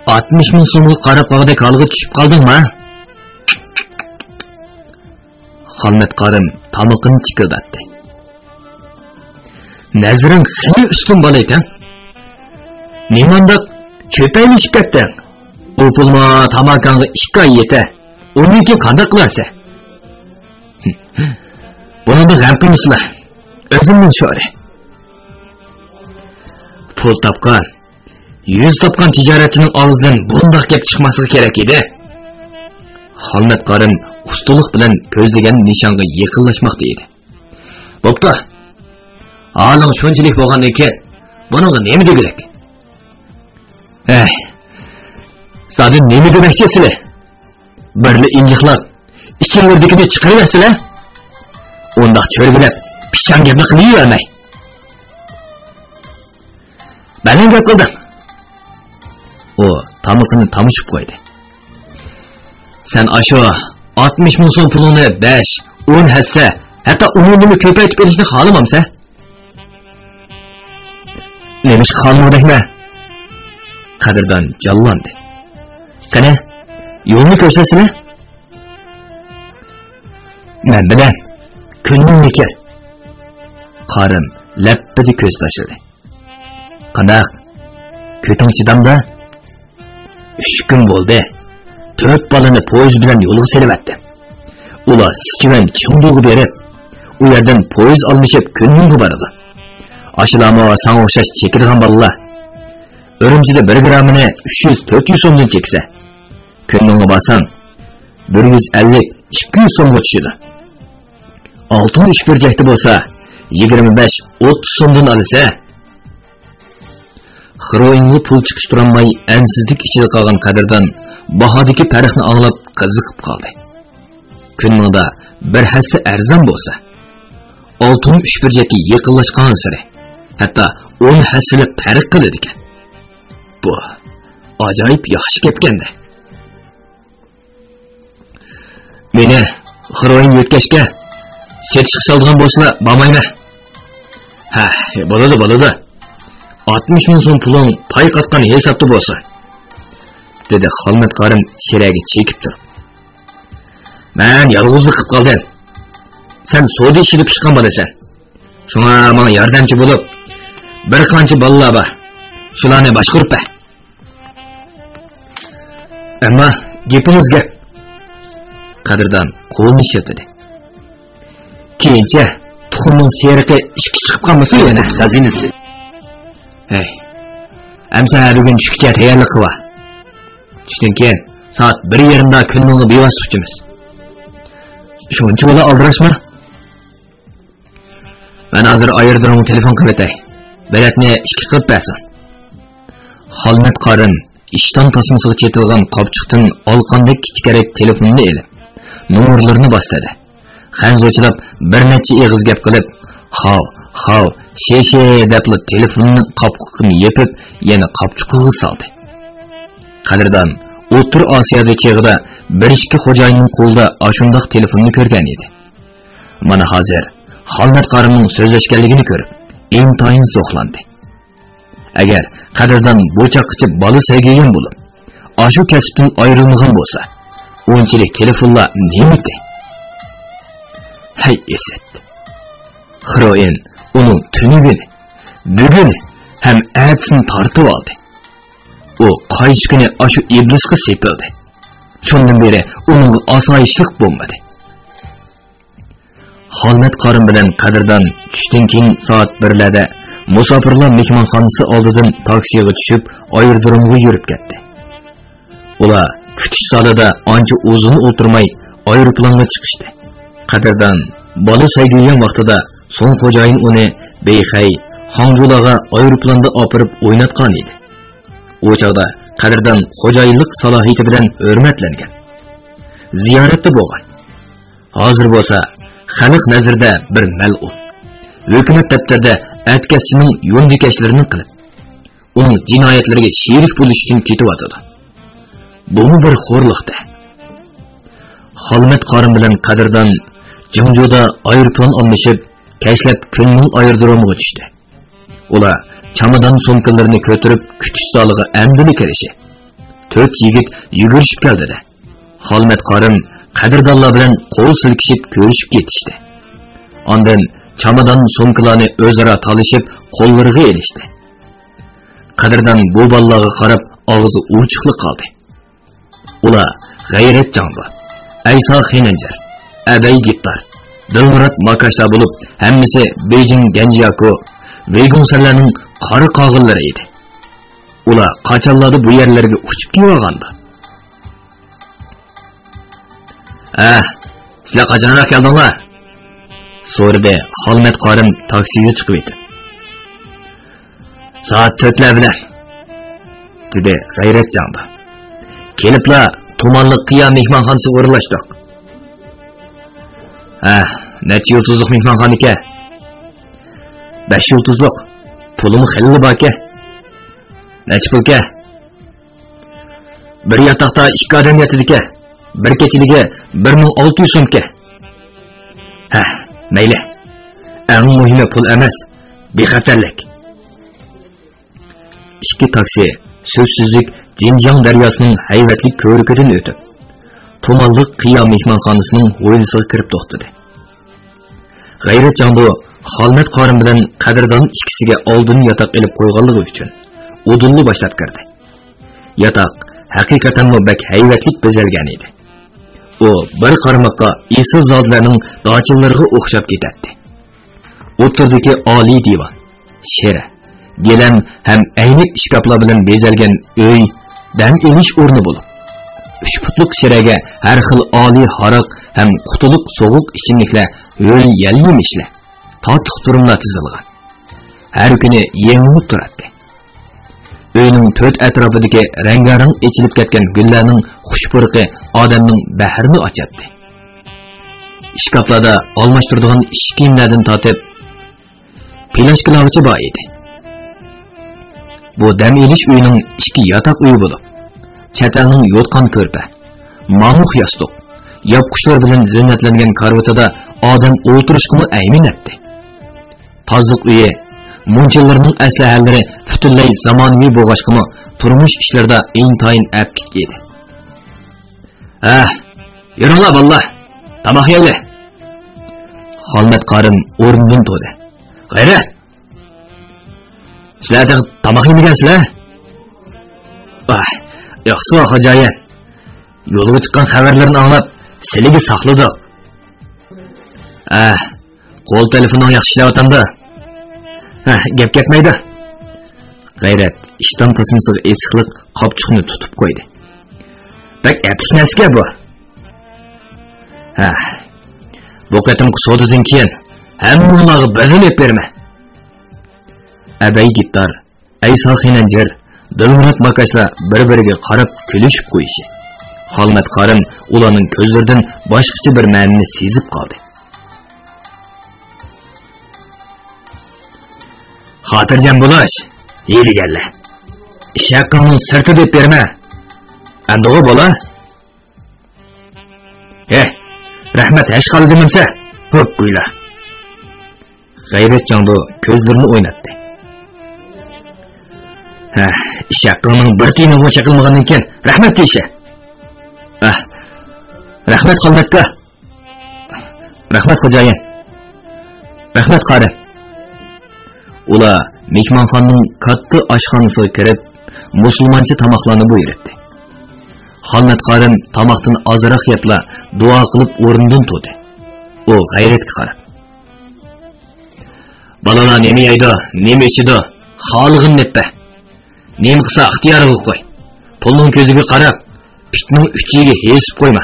ئاتمىش مىڭ سومغا قاراپ قالغۇدەك ھالغا چۈشۈپ قالدىڭما؟» خالمەت قارىم تامىقىنى چىكىلداتتى. «نەزىرىڭ خېلى ئۈستۈن بالا ئىكەن. نېمانداق چۆپەيلىشىپ كەتتىڭ؟ ئۇ پۇلمۇ تاماكاڭغا ئىككى ئاي يېتە. ئۇندىن كېيىن قانداق قىلارسەن؟» «بۇنىڭدىن غەم قىلمىسىلا، ئۆزۈمنىڭ شورى.» «پۇل تاپقان، يۈز تاپقان تىجارەتچىنىڭ ئاغزىدىن بۇنداق گەپ چىقماسلىقى كېرەك ئىدى.» خالمەت قارىم ئۇستىلىق بىلەن كۆزلىگەن نىشانغا يېقىنلاشماقتا ئىدى. «بوپتۇ، ھالىڭ شۇنچىلىك بولغاندىن كېيىن بۇنىڭغا نېمە دېگۈلۈك؟» «ھەي، زادى نېمە دېمەكچى سىلى؟ بىرلا ئىنجىقلاپ، ئىچىڭلىرىدىكىنى چىقىرىۋەرسىلە. ئۇنداق چۆرگىلەپ، پىششىق گەپنى قىلىۋەرمەي.» «مەنمۇ گەپ قىلدىم.» ئۇ تامىقىنى تامىشىپ قويدى. «سەن ئاشۇ ئاتمىش مىڭ سوم پۇلۇڭنى بەش، ئون ھەسسە، ھەتتا ئۇنىڭدىنمۇ كۆپەيتىپ ئېلىشنى خالىمامسەن؟» «نېمىشقا خالىمىدەكمەن؟» قەدىردان جانلاندى. «قېنى، يولنى كۆرسەتسىلە.» «مەن بىلەن كۆڭلۈڭنى كىر.» قارىم لەپپىدە كۆز تاشلىدى. «قانداق؟ كۆتۈڭ چىدامدا؟» «ئۈچ كۈن بولدى. تۆت بالىنى پويىز بىلەن يولغا سېلىۋەتتىم. ئۇلار سىچۈەن چېڭدۇغا بېرىپ، ئۇ يەردىن پويىز ئالمىشىپ كۈنمىڭغا بارىدۇ. ئاشۇلارمۇ ساڭا ئوخشاش چېكىدىغان بالىلار. ئۈرۈمچىدە بىر گرامىنى ئۈچ يۈز، تۆت يۈز سومدىن چېكىسەن. كۈنمىڭغا بارساڭ، بىر يۈز ئەللىك، ئىككى يۈز سومغا چۈشىدۇ. ئالتۇن ئۈچ بۇرجەكتە بولسا، يىگىرمە بەش، ئوتتۇز سومدىن ئالىسە. خىروئىنغا پۇل چىقىشتۇرالماي ئەنسىزلىك ئىچىدە قالغان قەدىردان باھادىكى پەرقنى ئاڭلاپ قىزىقىپ قالدى. كۈنمىڭدا بىر ھەسسە ئەرزان بولسا، ئالتۇن ئۈچ بۇرجەككە يېقىنلاشقانسېرى ھەتتا ئون ھەسسىلەپ پەرق قىلىدىكەن. بۇ ئاجايىپ ياخشى گەپكەندە. مېنى خىروئىن يۆتكەشكە سېتىشقا سالىدىغان بولسىلا بارمايمەن. ھە، بولىدۇ، بولىدۇ. ئاتمىش مىڭ سوم پۇلۇڭ پاي قاتقان ھېسابتا بولسا، دېدى خالمەت قارىم شىرەگە چېكىپ تۇرۇپ. مەن يالغۇزلۇق قىلىپ قالدىم. سەن سودا ئىشىدا پىشقان بالىسەن. شۇڭا ماڭا ياردەمچى بولۇپ، بىر قانچە بالىلار بار. شۇلارنى باشقۇرۇپ بەر. ئەمما گېپىڭىز گەپ. قەدىردان قولىنى شىلتىدى. كېيىنچە تۇخۇمنىڭ سېرىقى ئىشىككە چىقىپ قالمىسۇن يەنە. خەزىنىسى. ھەي، ئەمسە بۈگۈن چۈشكىچە تەييارلىق قىلىۋال. چۈشتىن كېيىن سائەت بىر يېرىمدا كۈنمىڭغا بىۋاسىتە ئۇچىمىز. شۇنچىۋالا ئالدىراشما. مەن ھازىر ئايرودرومغا تېلېفون قىلىۋېتەي. بېلەتنى ئىككى قىلىپ بەرسۇن. خالمەت قارىم ئىشتان تاسمىسىغا چېتىلغان قاپچۇقتىن ئالقاندەك كىچىككىنە تېلېفوننى ئېلىپ، نومۇرلىرىنى باستىردى. خەنزۇچىلاپ بىر نەچچە ئېغىز گەپ قىلىپ، خاۋ، خاۋ، شېشې دەپلا تېلېفوننى قاپقىقىنى يېپىپ، يەنە قاپچۇقىغا سالدى. قەدىردان ئوتتۇرا ئاسىيادا چېغىدا بىر ئىككى خوجايىننىڭ قولىدا ئاشۇنداق تېلېفوننى كۆرگەن ئىدى. مانا ھازىر خالمەت قارىمنىڭ سۆزلەشكەنلىكىنى كۆرۈپ، ئىنتايىن زوقلاندى. ئەگەر قەدىردان بۇ چاغقىچە بالا سۆيگەن بولۇپ، ئاشۇ كەسىپتىن ئايرىلمىغان بولسا، ئۇنچىلىك تېلېفونلار نېمىدى؟ ھەي ئىسىت! خىروئىن ئۇنىڭ تۈنۈگۈنى، بۈگۈنى ھەم ئەتىسىنى تارتىۋالدى. ئۇ قايسى كۈنى ئاشۇ ئىبلىسقا سېپىلدى. شۇندىن بېرى ئۇنىڭغا ئاسايىشلىق بولمىدى. خالمەت قارىم بىلەن قەدىردان چۈشتىن كېيىن سائەت بىرلەردە مۇساپىرلار مېھمانخانىسى ئالدىدىن تاكسىغا چۈشۈپ، ئايرودرومغا يۈرۈپ كەتتى. ئۇلار كۈتۈش زالىدا ئانچە ئۇزۇن ئولتۇرماي، ئايروپىلانغا چىقىشتى. قەدىردان بالا سۆيگەن ۋاقتىدا سوڭ خوجايىن ئۇنى بېيخەي، خاڭجۇلارغا ئايروپىلاندا ئاپىرىپ ئويناتقان ئىدى. ئۇ چاغدا قەدىردان خوجايىنلىق سالاھىيىتى بىلەن ھۆرمەتلەنگەن، زىيارەتتە بولغان. ھازىر بولسا خەلق نەزىرىدە بىر مەلئۇن، ھۆكۈمەت دەپتىرىدە ئەتكەسچىنىڭ يولدىكەشلىرىنى قىلىپ، ئۇنىڭ جىنايەتلىرىگە شېرىك بولۇش ئۈچۈن كېتىۋاتىدۇ. بۇمۇ بىر خورلۇق-دە. خالمەت قارىم بىلەن قەدىردان جىڭجۇدا ئايروپىلان ئالمىشىپ، كەچلەپ كۈنمىڭ ئايرودرومىغا چۈشتى. ئۇلار چامادان سومكىلىرىنى كۆتۈرۈپ كۈتۈش زالىغا ئەمدىلا كىرىشى، تۆت يىگىت يۈگۈرۈشۈپ كەلدى-دە، خالمەت قارىم قەدىردانلار بىلەن قول سىلكىشىپ كۆرۈشۈپ كېتىشتى. ئاندىن چامادان سومكىلارنى ئۆزئارا تالىشىپ قوللىرىغا ئېلىشتى. قەدىردان بۇ بالىلارغا قاراپ ئاغزى ئوچۇقلا قالدى. ئۇلار غەيرەت جاڭبا، ئەيسا خېنەنجەر، ئەبەي گىتار، دىلمۇرات ماكاشلار بولۇپ، ھەممىسى بېيجىڭ گەنجياكو، ۋېيگۇڭسەنلەرنىڭ قارا قاغىلىرى ئىدى. ئۇلار قاچانلاردا بۇ يەرلەرگە ئۇچۇپ كېلىۋالغاندۇ؟ ھە، سىلەر قاچانراق كەلدىڭلار؟ سورىدى خالمەت قارىم تاكسىغا چىقىۋېتىپ. سائەت تۆتلەر بىلەن، دېدى غەيرەت جاڭبا. كېلىپلا تۇمانلىق قىيا مېھمانخانىسىغا ئورۇنلاشتۇق. ھە، نەچچە يۇلتۇزلۇق مېھمانخانىكەن؟ بەش يۇلتۇزلۇق. پۇلىمۇ خېلىلا باركەن. نەچچە پۇلكەن؟ بىر ياتاقتا ئىككى ئادەم ياتىدىكەن. بىر كېچىلىكى بىر مىڭ ئالتە يۈز سومكەن. ھە، مەيلى. ئەڭ مۇھىمى پۇل ئەمەس، بىخەتەرلىك. ئىككى تاكسى سۆزسىزلىك جىنجياڭ دەرياسىنىڭ ھەيۋەتلىك كۆۋرۈكىدىن ئۆتۈپ، تۇمانلىق قىيا مېھمانخانىسىنىڭ ھويلىسىغا كىرىپ توختىدى. غەيرەت جاڭدۇ خالمەت قارىم بىلەن قەدىردان ئىككىسىگە ئالدىن ياتاق ئېلىپ قويغانلىقى ئۈچۈن ئۇدۇللا باشلاپ كىردى. ياتاق ھەقىقەتەنمۇ بەك ھەيۋەتلىك بېزەلگەن ئىدى. ئۇ بىر قارىماققا ئېسىل زادىلەرنىڭ داچىلىرىغا ئوخشاپ كېتەتتى. ئوتتۇرىدىكى ئالىي دىۋان، شىرە، گىلەم ھەم ئەينەك ئىشكاپلار بىلەن بېزەلگەن ئۆي دەم ئېلىش ئورنى بولۇپ، ئۈچ پۇتلۇق شىرەگە ھەر خىل ئالىي ھاراق ھەم قۇتىلىق سوغۇق ئىچىملىكلەر، ھۆل يەل يېمىشلەر، قاتتىق تۈرۈملەر تىزىلغان. ھەر كۈنى يېڭىلىنىپ تۇراتتى. ئۆينىڭ تۆت ئەتراپىدىكى رەڭگارەڭ ئېچىلىپ كەتكەن گۈللەرنىڭ خۇش پۇرىقى ئادەمنىڭ بەھرىنى ئاچاتتى. ئىشكاپلاردا ئالماشتۇرىدىغان ئىش كىيىملەردىن تارتىپ، پىلاچكىلارغىچە بار ئىدى. بۇ دەم ئېلىش ئۆيىنىڭ ئىككى ياتاق ئۆيى بولۇپ، چەت ئەلنىڭ يوتقان كۆرپە، مامۇق ياستۇق، ياپقۇچلار بىلەن زىننەتلەنگەن كارىۋىتىدا ئادەم ئولتۇرۇشقىمۇ ئەيمىنەتتى. تازىلىق ئۆيى، مۇنچىلىرىنىڭ ئەسلىھەلىرى پۈتۈنلەي زامانىۋى بولغاچقىمۇ، تۇرمۇش ئىشلىرىدا ئىنتايىن ئەپكىچ ئىدى. ھە، يۈرۈڭلار بالىلار، تاماق يەيلى. خالمەت قارىم ئورنىدىن تۇردى. غەيرەت! سىلەر تېخى تاماق يېمىگەنسىلەر؟ ئاھ، ياقسىغۇ خوجايىن. يولغا چىققان خەۋەرلىرىنى ئاڭلاپ، سىلىگە ساقلىدۇق. ئاھ، قول تېلېفونۇڭ ياخشى ئىشلەۋاتامدۇ؟ ھە، گەپ كەتمەيدۇ. غەيرەت ئىشتان تاسمىسىغا ئېسىقلىق قاپچۇقنى تۇتۇپ قويدى. بەك ئەپلىك نەرسىكەن بۇ. ھە، بۇ قېتىمقى سودىدىن كېيىن ھەممىڭلارغا بىردىن ئېلىپ بېرىمەن. ئەبەي گىتار، ئەيسا خېنەنجىر، دىلمۇرات ماكاشلار بىر-بىرىگە قاراپ كۈلۈشۈپ قويۇشى، خالمەت قارىم ئۇلارنىڭ كۆزلىرىدىن باشقىچە بىر مەنىنى سېزىپ قالدى. خاتىرجەم بولۇش، ھىيلىگەرلەر. ئىش ھەققىڭنىڭ سىرتىدا دەپ بېرىمەن. ئەمدىغۇ بولا؟ ھە، رەھمەت، ھەش قالدىمەمسە؟ ھوپ، گۇيلا. غەيرەت جاڭدۇ كۆزلىرىنى ئويناتتى. ھە، ئىش ھەققىڭنىڭ بىر تىيىنىغىمۇ چېقىلمىغاندىن كېيىن رەھمەت دېيىشە. ھە، رەھمەت خالمەتكا. رەھمەت خوجايىن. رەھمەت قارىم. ئۇلار مېھمانخانىنىڭ كاتتا ئاشخانىسىغا كىرىپ، مۇسۇلمانچە تاماقلارنى بۇيرۇتتى. خالمەت قارىم تاماقتىن ئازراق يەپلا دۇئا قىلىپ ئورنىدىن تۇردى. ئۇ غەيرەتكە قاراپ. بالىلار نېمە يەيدۇ، نېمە ئىچىدۇ، خالىغىنىنى ئېلىپ بەر. نېمە قىلسا ئىختىيارىغا قوي. پۇلنىڭ كۆزىگە قاراپ، پىتنىڭ ئۈچىگە ھېسىپ قويما.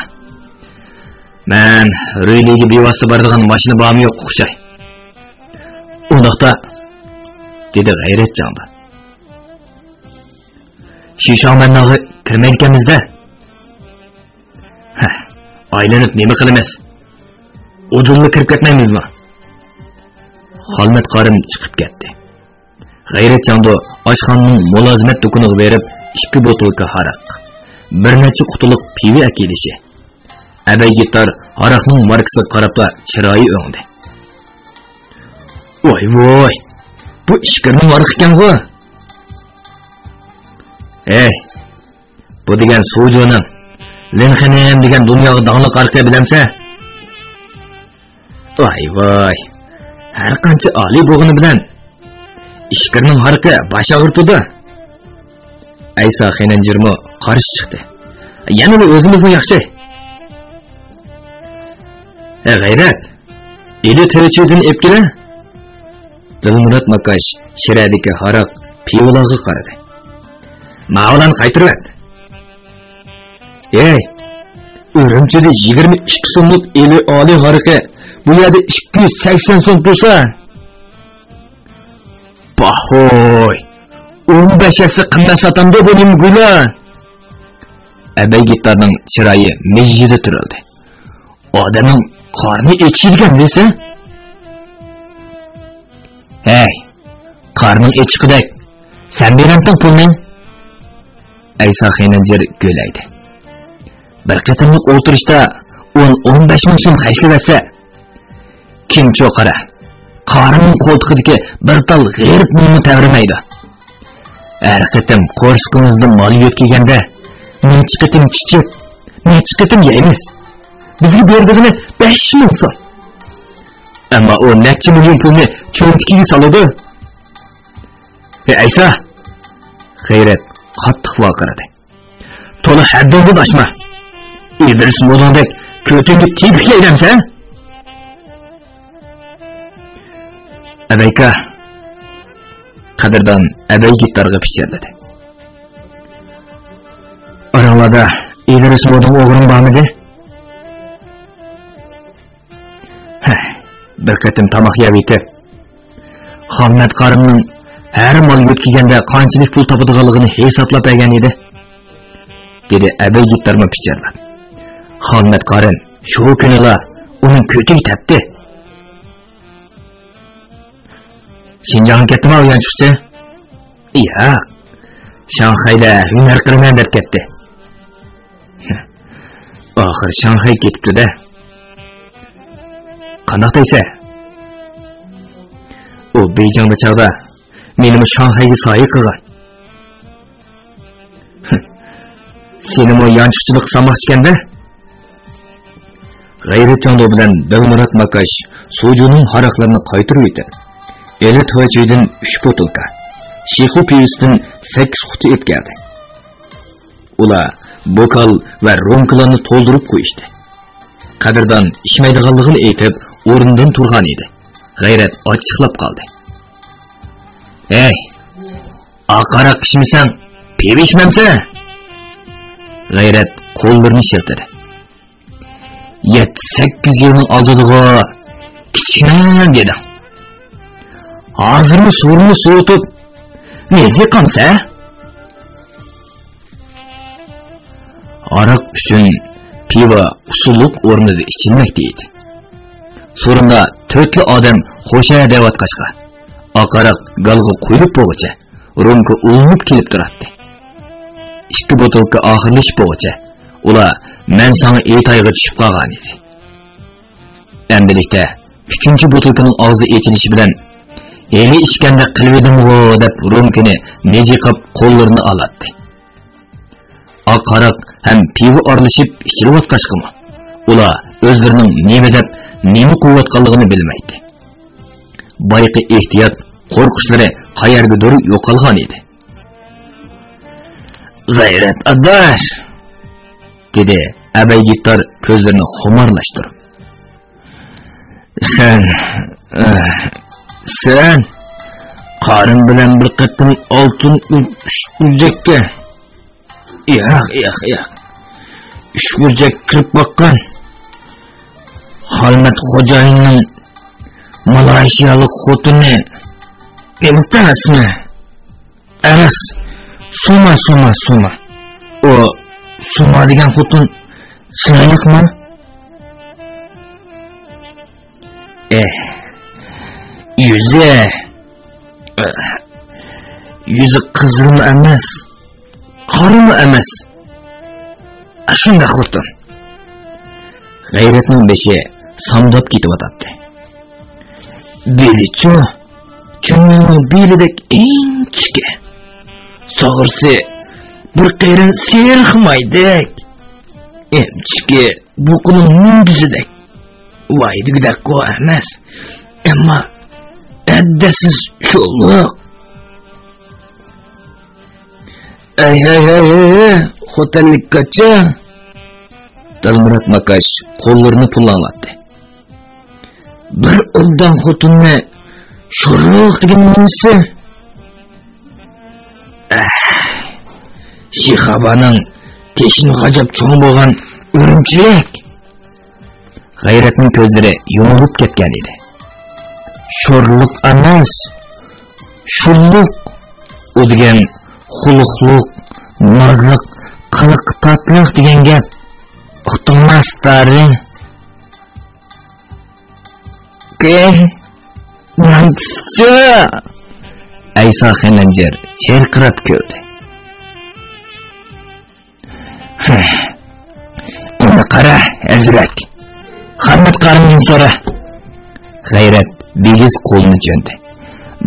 مەن رۇيلىگە بىۋاسىتە بارىدىغان ماشىنا بارمۇ يوققا ئوخشاي. ئۇنداقتا، دېدى غەيرەت جاڭدا. شىشاڭمەنناغا كىرمەيدىكەنمىز-دە. ھە، ئايلىنىپ نېمە قىلىمىز؟ ئۇدۇللا كىرىپ كەتمەيمىزمۇ؟ خالمەت قارىم چىقىپ كەتتى. غەيرەت جاڭدۇ ئاشخانىنىڭ مۇلازىمەت دۇكىنىغا بېرىپ، ئىككى بوتۇلكا ھاراق، بىر نەچچە قۇتىلىق پىۋا ئەكېلىشى. ئەبەي گىتار ھاراقنىڭ ماركىسىغا قاراپلا چىرايى ئۆڭدى. ۋاي ۋاي، بۇ ئىچكىرىنىڭ ھارىقى ئىكەنغۇ. ھەي، بۇ دېگەن سۇجۇنىڭ، لىنخېنىم دېگەن دۇنياغا داڭلىق ھارىقى بىلەمسەن؟ ۋاي ۋاي، ھەر قانچە ئالىي بولغىنى بىلەن ئىچكىرىنىڭ ھارىقى باش ئاغرىتىدۇ. ئەيسا خېنەنجىرمۇ قارشى چىقتى. يەنىلا ئۆزىمىزنىڭ ياخشى. ھە غەيرەت، ئېلى تېرىچىدىن ئېلىپ كېلە. دىلمۇرات ماكاش شىرەدىكى ھاراق پىۋىلارغا قارىدى. ماۋۇلارنى قايتۇرۇۋەت. ھەي، ئۈرۈمچىدە يىگىرمە ئىككى سوملۇق ئېلى ئالىي ھارىقى بۇ يەردە ئىككى يۈز سەكسەن سوم تۇرسا. باھوي، ئون بەش ھەسسە قىممەت ساتامدۇ بۇ نېمە گۇيلا؟ ئەبەي گىتارنىڭ چىرايى مىججىدە تۇرۇلدى. ئادەمنىڭ قارنى ئېچىشىدىكەن دېسە. ھەي، قارنىڭ ئېچىشقۇدەك، سەن بېرەمتىڭ پۇلنى؟ ئەيسا خېنەنجىر گۆلەيدى. بىر قېتىملىق ئولتۇرۇشتا ئون، ئون بەش مىڭ سوم خەجلىۋەتسە، كىمچۇ قارا، قارىنىڭ قولتۇقىدىكى بىر تال غېرىب نونمۇ تەۋرىمەيدۇ. ھەر قېتىم قورسىقىمىزدا مال يۆتكىگەندە، نەچچە قېتىم چىچىپ، نەچچە قېتىم يەيمىز. بىزگە بېرىدىغىنى بەش مىڭ سوم. ئەمما ئۇ نەچچە مىليون پۇلنى چۆنتىكىگە سالىدۇ. ھەي ئەيسا! غەيرەت قاتتىق ۋارقىرىدى. تولا ھەددىڭدىن ئاشما. ئىدرىس موداڭدەك كۆتۈڭگە تېپىك يەيدەمسەن؟ ئەبەيكا، قەدىردان ئەبەي گىتارغا پىچىرلىدى. ئاراڭلاردا ئىدرىس موداڭ ئوغرىڭ بارمىدى؟ ھە، بىر قېتىم تاماق يەۋېتىپ، خالمەت قارىمنىڭ ھەر مال يۆتكىگەندە قانچىلىك پۇل تاپىدىغانلىقىنى ھېسابلاپ بەرگەن ئىدى، دېدى ئەبەي گىتارمۇ پىچىرلاپ. خالمەت قارىم شۇ كۈنىلا ئۇنىڭ كۆتىگە تەپتى. شىنجاڭغا كەتتىما ئۇ يانچۇقچى؟ ياق، شاڭخەيدە ھۈنەر قىلىمەن دەپ كەتتى. ئاخىر شاڭخەيگە كېتىپتۇ-دە. قانداق دەيسەن؟ ئۇ بېيجىڭدا چاغدا مېنىمۇ شاڭخەيگە سايە قىلغان. سېنىمۇ يانچۇقچىلىق سالماقچىكەن-دە؟ غەيرەتجان بىلەن دىلمۇرات ماكاش سۇجۇنىڭ ھاراقلىرىنى قايتۇرۇۋېتىپ، ئېلى تۇۋەچۈيدىن ئۈچ بوتۇلكا، شىخۇ پىۋىسىدىن سەككىز قۇتى ئېلىپ كەلدى. ئۇلار بوكال ۋە رومكىلارنى تولدۇرۇپ قويۇشتى. قەدىردان ئىچمەيدىغانلىقىنى ئېيتىپ، ئورنىدىن تۇرغان ئىدى. غەيرەت ئاچچىقلاپ قالدى. ھەي، ئاق ھاراق ئىچمىسەڭ، پىۋا ئىچمەمسەن؟ غەيرەت قوللىرىنى شىلتىدى. يەتتە-سەككىز يىلنىڭ ئالدىدىغۇ كىچىكمەن دېدىڭ. ھازىرمۇ سورۇننى سوۋۇتۇپ، مېزى قامسە؟ ھاراق ئۈچۈن پىۋا ئۇسسۇللۇق ئورنىدا ئىچىلمەكتە ئىدى. سورۇندا تۆتلا ئادەم خوشە دەۋاتقاچقا، ئاق ھاراق گالغا قۇيۇلۇپ بولغۇچە، رومكا ئۇلىنىپ كېلىپ تۇراتتى. ئىككى بوتۇلكا ئاخىرلىشىپ بولغۇچە، ئۇلار مەن ساڭا ئېيتايغا چۈشۈپ قالغان ئىدى. ئەمدىلىكتە ئۈچىنچى بوتۇلكىنىڭ ئاغزى ئېچىلىشى بىلەن، ھېلى ئىچكەندەك قىلىۋىدىمغۇ دەپ رومكىنى مىجىقىپ قوللىرىنى ئالاتتى. ئاق ھاراق ھەم پىۋا ئارىلىشىپ ئىچىلىۋاتقاچقىمۇ، ئۇلار ئۆزلىرىنىڭ نېمە دەپ، نېمە قىلىۋاتقانلىقىنى بىلمەيتتى. بايىقى ئېھتىيات، قورقۇشلىرى قەيەرگىدۇر يوقالغان ئىدى. غەيرەت ئاداش! دېدى ئەبەي گىتار كۆزلىرىنى خۇمارلاشتۇرۇپ. سەن، ئە، سەن قارىم بىلەن بىر قېتىم ئالتۇن ئۈچ بۇرجەككە، ياق، ياق، ياق، ئۈچ بۇرجەك كىرىپ باققان خالمەت خوجايىننىڭ مالايشىيالىق خوتۇنى نېمىتى ئەمەسمۇ؟ ئەمەس. سوما، سوما، سوما. ئۇ سوما دېگەن خوتۇن چىرايلىقمۇ؟ ئېھ، يۈزى، ئېھ، يۈزى قىزىلمۇ ئەمەس، قارىمۇ ئەمەس. ئاشۇنداق خوتۇن. غەيرەتنىڭ بېشى سامداپ كېتىۋاتاتتى. بېلىچۇ، چۆمۈلىنىڭ بېلىدەك ئىنچىكە. ساغرىسى بىر قېرىن سېرىق مايدەك. ئەمچىكى بۇقىنىڭ مۈڭگۈزىدەك. ۋاي دېگۈدەككۇ ئەمەس. ئەمما ھەددىسىز شوللۇق. ئەي، ئەي، ئەي، ئەي، ئەي، خوتەنلىك كاچا. دىلمۇرات ماكاش قوللىرىنى پۇلاڭلاتتى. بىر ئوبدان خوتۇننى شورلۇق دېگەن نېمىسى؟ ئەھ، شىخابانىڭ تېشىنى غاجاپ چوڭ بولغان ئۈرۈمچىلىك. غەيرەتنىڭ كۆزلىرى يۇمۇلۇپ كەتكەن ئىدى. شورلۇق ئەمەس، شۇللۇق. ئۇ دېگەن خۇلۇقلۇق، نازلىق، قىلىقى تاتلىق دېگەن گەپ. ئۇقتۇڭما، ستارى؟ كى، مانتىسچۇ؟ ئەيسا خېنەنجەر چىرقىراپ كۈلدى. ئۇنى قارا، ھەزرەت. خالمەت قارىمدىن سورا. غەيرەت بىگىز قولىنى چۆندى.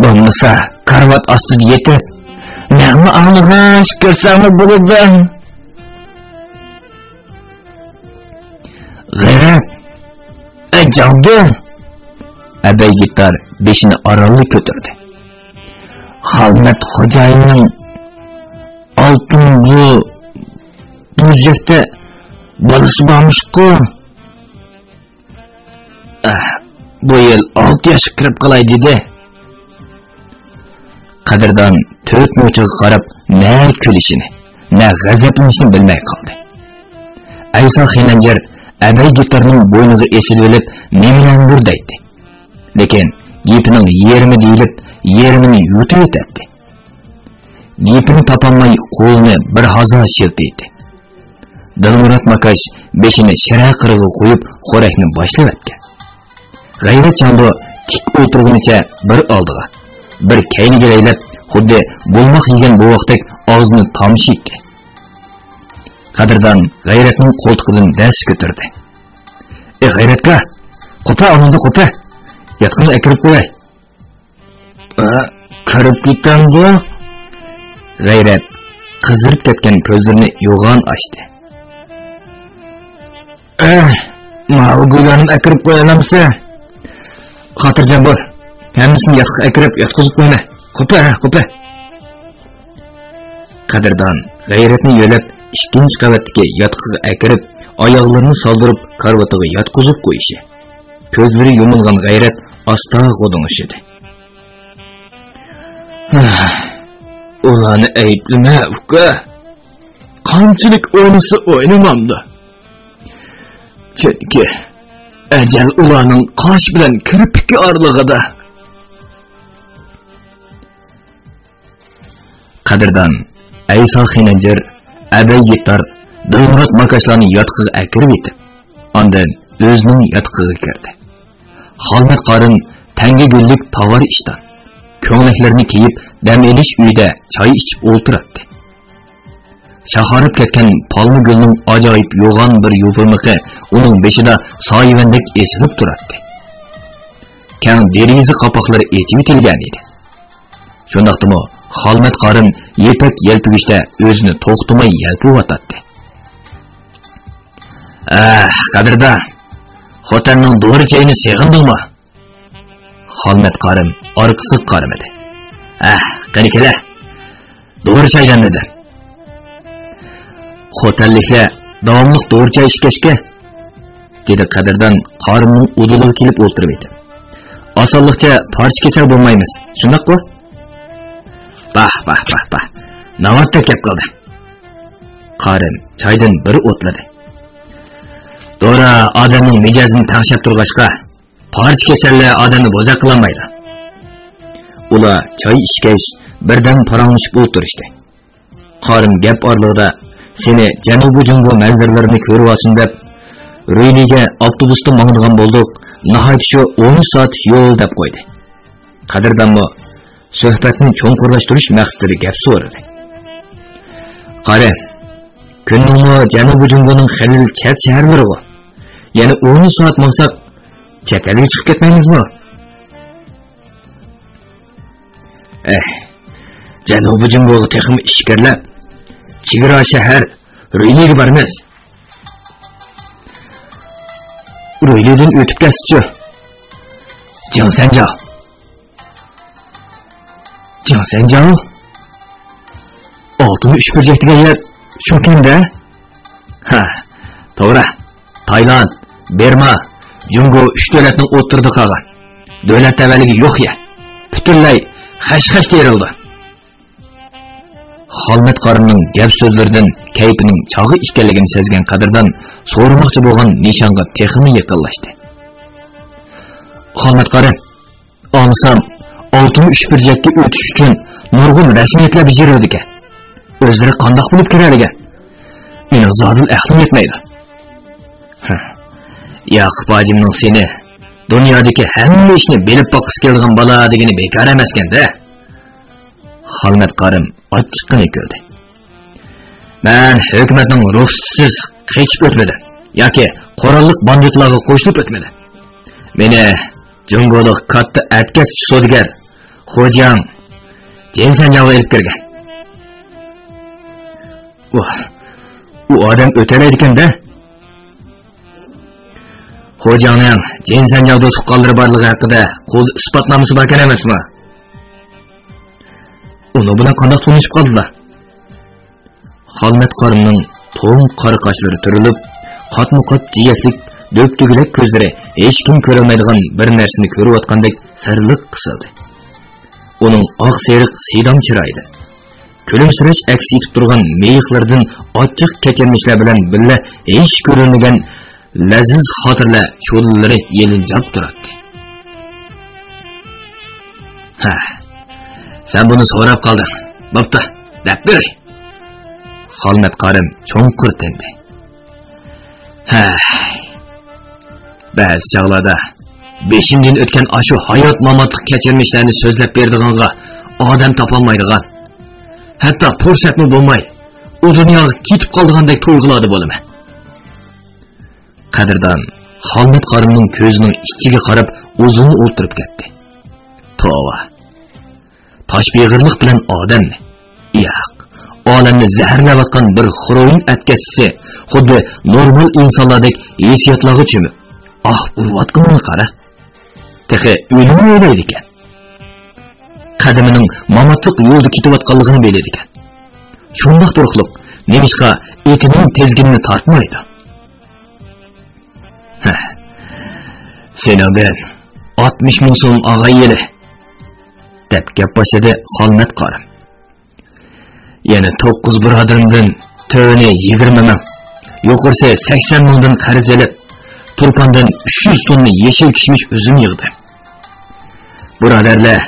بولمىسا، كارىۋات ئاستىدا يېتىپ، نەغمە ئاڭلىغاچ كىرسەڭمۇ بولىدۇ. غەيرەت! ئەي جاڭدۇ! ئەبەي گىتار بېشىنى ئارانلا كۆتۈردى. خالمەت خوجايىننىڭ ئالتۇن بۇ بۇرجەكتە بالىسى بارمىشقۇ؟ ئەھ، بۇ يىل ئالتە ياشقا كىرىپ قالاي دېدى. قەدىردان تۆت نوچىغا قاراپ نە كۈلۈشىنى، نە غەزەپلىنىشىنى بىلمەي قالدى. ئەيسا خېنەنجەر ئەبەي گىتارنىڭ بوينىغا ئېسىلىۋېلىپ نېمىلەرنىدۇر دەيتتى. لېكىن گېپىنىڭ يېرىمى دېيىلىپ، يېرىمىنى يۇتۇۋېتەتتى. گېپىنى تاپالماي قولىنى بىر ھازا شىلتىيدى. دىلمۇرات ماكاش بېشىنى شىرە قىرىغا قويۇپ، خورەكنى باشلىۋەتكەن. غەيرەت چاندۇ تىك ئولتۇرغىنىچە بىر ئالدىغا، بىر كەينىگە لەيلەپ، خۇددى بولماق يېگەن بوۋاقتەك ئاغزىنى تامشىيتتى. قەدىردان غەيرەتنىڭ قولتۇقىدىن دەس كۆتۈردى. ئى غەيرەتكا، قوپە ئانىڭدىن قوپە، ياتىقىڭغا ئەكىرىپ قوياي. ئە، كىرىپ كېتەمدۇ؟ غەيرەت قىزىرىپ كەتكەن كۆزلىرىنى يوغان ئاچتى. ئە، ماۋۇ گۇيلارنى ئەكىرىپ قويالامسەن؟ خاتىرجەم بول، ھەممىسىنى ياتاققا ئەكىرىپ ياتقۇزۇپ قويىمەن. قوپە، قوپە. قەدىردان غەيرەتنى يۆلەپ، ئىككىنچى قەۋەتتىكى ياتىقىغا ئەكىرىپ، ئاياغلىرىنى سالدۇرۇپ، كارىۋىتىغا ياتقۇزۇپ قويۇشى. كۆزلىرى يۇمۇلغان غەيرەت ئاستا غودۇڭشىدى. ئۇلارنى ئەيىبلىمە، ئۇكا. قانچىلىك ئوينىسا ئوينىمامدۇ؟ چۈنكى ئەجەل ئۇلارنىڭ قاش بىلەن كىرپىكى ئارىلىقىدا. قەدىردان ئەيسا خېنەنجىر، ئەبەي يىتار، دىلمۇرات ماكاشلارنى ياتىقىغا ئەكىرىۋېتىپ، ئاندىن ئۆزىنىڭ ياتىقىغا كىردى. خالمەت قارىم تەڭگە گۈللۈك تاۋار ئىشتان، كۆڭلەكلىرىنى كىيىپ، دەم ئېلىش ئۆيىدە چاي ئىچىپ ئولتۇراتتى. شاخارىپ كەتكەن پالما گۈلنىڭ ئاجايىپ يوغان بىر يوپۇرمىقى ئۇنىڭ بېشىدا سايىۋەندەك ئېسىلىپ تۇراتتى. كەڭ دېرىزە قاپاقلىرى ئېچىۋېتىلگەن ئىدى. شۇنداقتىمۇ خالمەت قارىم يىپەك يەلپۈگۈچتە ئۆزىنى توختىماي يەلپۈۋاتاتتى. ئەھ، قەدىردان، خوتەننىڭ دورا چايىنى سېغىندىڭمۇ؟ خالمەت قارىم ئارقىسىغا قارىمىدى. ئەھ، قېنى كېلە، دورا چاي دەملىدىم. خوتەنلىكلەر داۋاملىق دورا چاي ئىچكەچكە، دېدى قەدىردان قارىمنىڭ ئۇدۇلىغا كېلىپ ئولتۇرۇۋېتىپ. ئاسانلىقچە پارچە كېسەل بولمايمىز، شۇنداققۇ؟ باھ، باھ، باھ، باھ. ناۋادا كەپ قالدى. قارىم چايدىن بىر ئوتلىدى. دورا ئادەمنىڭ مىجەزىنى تەڭشەپ تۇرغاچقا، پارچە كېسەللەر ئادەمنى بوزەك قىلالمايدۇ. ئۇلار چاي ئىچكەچ، بىردەم پاراڭلىشىپ ئولتۇرۇشتى. قارىم گەپ ئارىلىقىدا، سېنى جەنۇبىي جۇڭگو مەنزىرىلىرىنى كۆرۈۋالسۇن دەپ، رۇيلىگە ئاپتوبۇستا ماڭىدىغان بولدۇق، ناھايىتى شۇ ئون ئۈچ سائەتلىك يول دەپ قويدى. قەدىردانمۇ سۆھبەتنى چوڭقۇرلاشتۇرۇش مەقسىتىدە گەپ سورىدى. قارى، كۈننىڭمۇ جەنۇبىي جۇڭگونىڭ خېلى چەت شەھەرلىرىغۇ. يەنە ئون سائەت ماڭساق، چەت ئەلگە چىقىپ كەتمەيمىزمۇ؟ ئەھ، جەنۇبىي جۇڭگوغا تېخىمۇ ئىچكىرىلەپ، چېگرا شەھەر رۇيلىگە بارىمىز. رۇيلىدىن ئۆتۈپ كەتسىچۇ؟ جىڭسەنجاۋ. جىڭسەنجاۋ؟ ئالتۇن ئۈچ بۇرجەك دېگەن يەر شۇكەن-دە؟ ھە، توغرا. تايلاند، بىرما، جۇڭگو ئۈچ دۆلەتنىڭ ئوتتۇرىدا قالغان. دۆلەت تەۋەلىكى يوق يەر. پۈتۈنلەي خەش-خەش تېرىلدى. خالمەت قارىمنىڭ گەپ-سۆزلىرىدىن كەيپىنىڭ چاغى ئىكەنلىكىنى سەزگەن قەدىردان سورىماقچى بولغان نىشانغا تېخىمۇ يېقىنلاشتى. خالمەت قارىم، ئاڭلىسام، ئالتۇن ئۈچ بۇرجەككە ئۆتۈش ئۈچۈن نۇرغۇن رەسمىيەتلەر بېجىرىلىدىكەن. ئۆزلىرى قانداق بولۇپ كىرەلىگەن؟ مېنىڭ زادىلا ئەقلىم يەتمەيدۇ. ياقۇپ ھاجىمنىڭ سېنى دۇنيادىكى ھەممە ئىشنى بىلىپ باققۇسى كېلىدىغان بالا دېگىنى بىكار ئەمەسكەن-دە. خالمەت قارىم ئاچچىققىنە كۈلدى. مەن ھۆكۈمەتنىڭ رۇخسىتىسىز قېچىپ ئۆتمىدىم ياكى قوراللىق باندىتلارغا قوشۇلۇپ ئۆتمىدىم. مېنى جۇڭگولۇق كاتتا ئەتكەسچى سودىگەر خو جياڭ جىنسەنجاۋغا ئېلىپ كىرگەن. ئۇ، ئۇ ئادەم ئۆتەلەيدىكەن-دە. خو جياڭنىڭ جىنسەنجاۋدا تۇغقانلىرى بارلىقى ھەققىدە قولدا ئىسپاتنامىسى باركەن ئەمەسمۇ؟ ئۇنىڭ بىلەن قانداق تونۇشۇپ قالدىلا؟ خالمەت قارىمنىڭ توم قارا قاشلىرى تۈرۈلۈپ، قاتمۇ قات جىيەكلىك دۆپدۆگىلەك كۆزلىرى ھېچكىم كۆرەلمەيدىغان بىر نەرسىنى كۆرۈۋاتقاندەك سىرلىق قىسىلدى. ئۇنىڭ ئاق سېرىق سىدام چىرايىدىن، كۈلۈمسىرەش ئەكس ئېتىپ تۇرغان مىيىقلىرىدىن ئاچچىق كەچۈرمىشلەر بىلەن بىللە ھېچ كۆرۈلمىگەن لەززىز خاتىرىلەر شولىلىرى يېلىنجاپ تۇراتتى. ھە، سەن بۇنى سوراپ قالدىڭ. بوپتۇ، دەپ بېرەي. خالمەت قارىم چوڭقۇر تىندى. ھەي، بەزى چاغلاردا بېشىمدىن ئۆتكەن ئاشۇ ھايات-ماماتلىق كەچۈرمىشلەرنى سۆزلەپ بېرىدىغانغا ئادەم تاپالمايدىغان، ھەتتا پۇرسەتمۇ بولماي، ئۇ دۇنياغا كېتىپ قالىدىغاندەك تۇيغۇلاردا بولىمەن. قەدىردان خالمەت قارىمنىڭ كۆزىنىڭ ئىچىگە قاراپ ئۇزۇن ئولتۇرۇپ كەتتى. توۋا، تاش بېغىرلىق بىلەن ئادەمنى، ياق، ئالەمنى زەھەرلەۋاتقان بىر خروئىن ئەتكەسچىسى خۇددى نورمال ئىنسانلاردەك ھېسسىياتلارغا چۆمۈپ، ئاھ ئۇرۇۋاتقىنىنى قارا. تېخى ئۆلۈمنى ئويلايدىكەن. قەدىمىنىڭ ماماتلىق يولدا كېتىۋاتقانلىقىنى بىلىدىكەن. شۇنداق تۇرۇقلۇق نېمىشقا ئېتىنىڭ تىزگىنىنى تارتمايدۇ؟ ھە، سېنىڭدىن ئاتمىش مىڭ سوم ئاغايلى، دەپ گەپ باشلىدى خالمەت قارىم. يەنە توققۇز بۇرادىرىمدىن تۆۋىنى يىگىرمە مىڭ، يۇقىرىسى سەكسەن مىڭدىن قەرز ئېلىپ، تۇرپاندىن ئۈچ يۈز توننا يېشىل كىشمىش ئۈزۈم يىغدىم. بۇرادەرلەر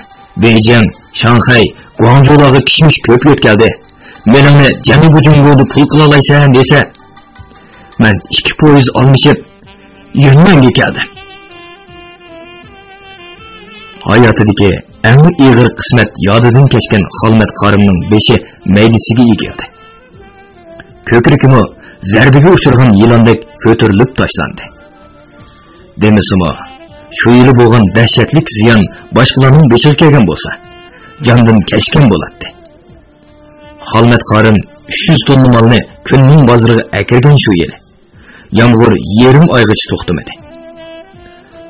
بېيجىڭ، شاڭخەي، گۇاڭجۇلارغا كىشمىش كۆپ يۆتكەلدى. مېلىڭنى جەنۇبىي جۇڭگودا پۇل قىلالايسەن دېسە، مەن ئىككى پويىز ئالمىشىپ، يۈننەنگە كەلدىم. ھاياتىدىكى ئەڭ ئېغىر قىسمەت يادىدىن كەچكەن خالمەت قارىمنىڭ بېشى مەيدىسىگە ئېگىلدى. كۆكرىكىمۇ زەربىگە ئۇچرىغان يىلاندەك كۆتۈرۈلۈپ تاشلاندى. دېمىسىمۇ، شۇ يىلى بولغان دەھشەتلىك زىيان باشقىلارنىڭ بېشىغا كەلگەن بولسا، جاندىن كەچكەن بولاتتى. خالمەت قارىم ئۈچ يۈز توننا مالنى كۈننىڭ بازىرىغا ئەكىرگەن شۇ يىلى. يامغۇر يېرىم ئايغىچە توختىمىدى.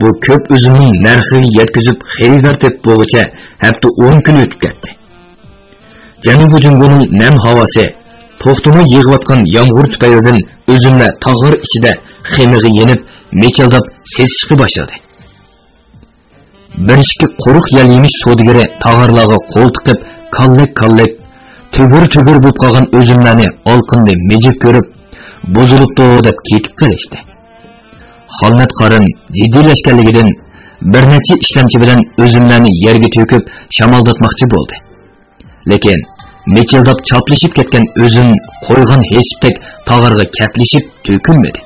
بۇ كۆپ ئۈزۈمنىڭ نەرخىگە يەتكۈزۈپ خېرىدار تېپىپ بولغۇچە ھەپتە ئون كۈن ئۆتۈپ كەتتى. جەنۇبىي جۇڭگونىڭ نەم ھاۋاسى، توختىماي يېغىۋاتقان يامغۇر تۈپەيلىدىن ئۈزۈملەر تاغار ئىچىدە خېمىغا يېنىپ، مىچىلداپ سېسىشقا باشلىدى. بىر ئىككى قۇرۇق يەل يېمىش سودىگىرى تاغارلارغا قول تىقىپ، كاللەك-كاللەك، تۈگۈر-تۈگۈر بولۇپ قالغان ئۈزۈملەرنى ئالىقىنىدا مىجىپ كۆرۈپ، بۇزۇلۇپتۇ دەپ كېتىپ قېلىشتى. خالمەت قارىم جىددىيلەشكەنلىكىدىن، بىر نەچچە ئىشلەمچى بىلەن ئۈزۈملەرنى يەرگە تۆكۈپ شامالداتماقچى بولدى. لېكىن مىچىلداپ چاپلىشىپ كەتكەن ئۈزۈم قويغان ھېسىپتەك تاغارغا كەپلىشىپ تۆكۈلمىدى.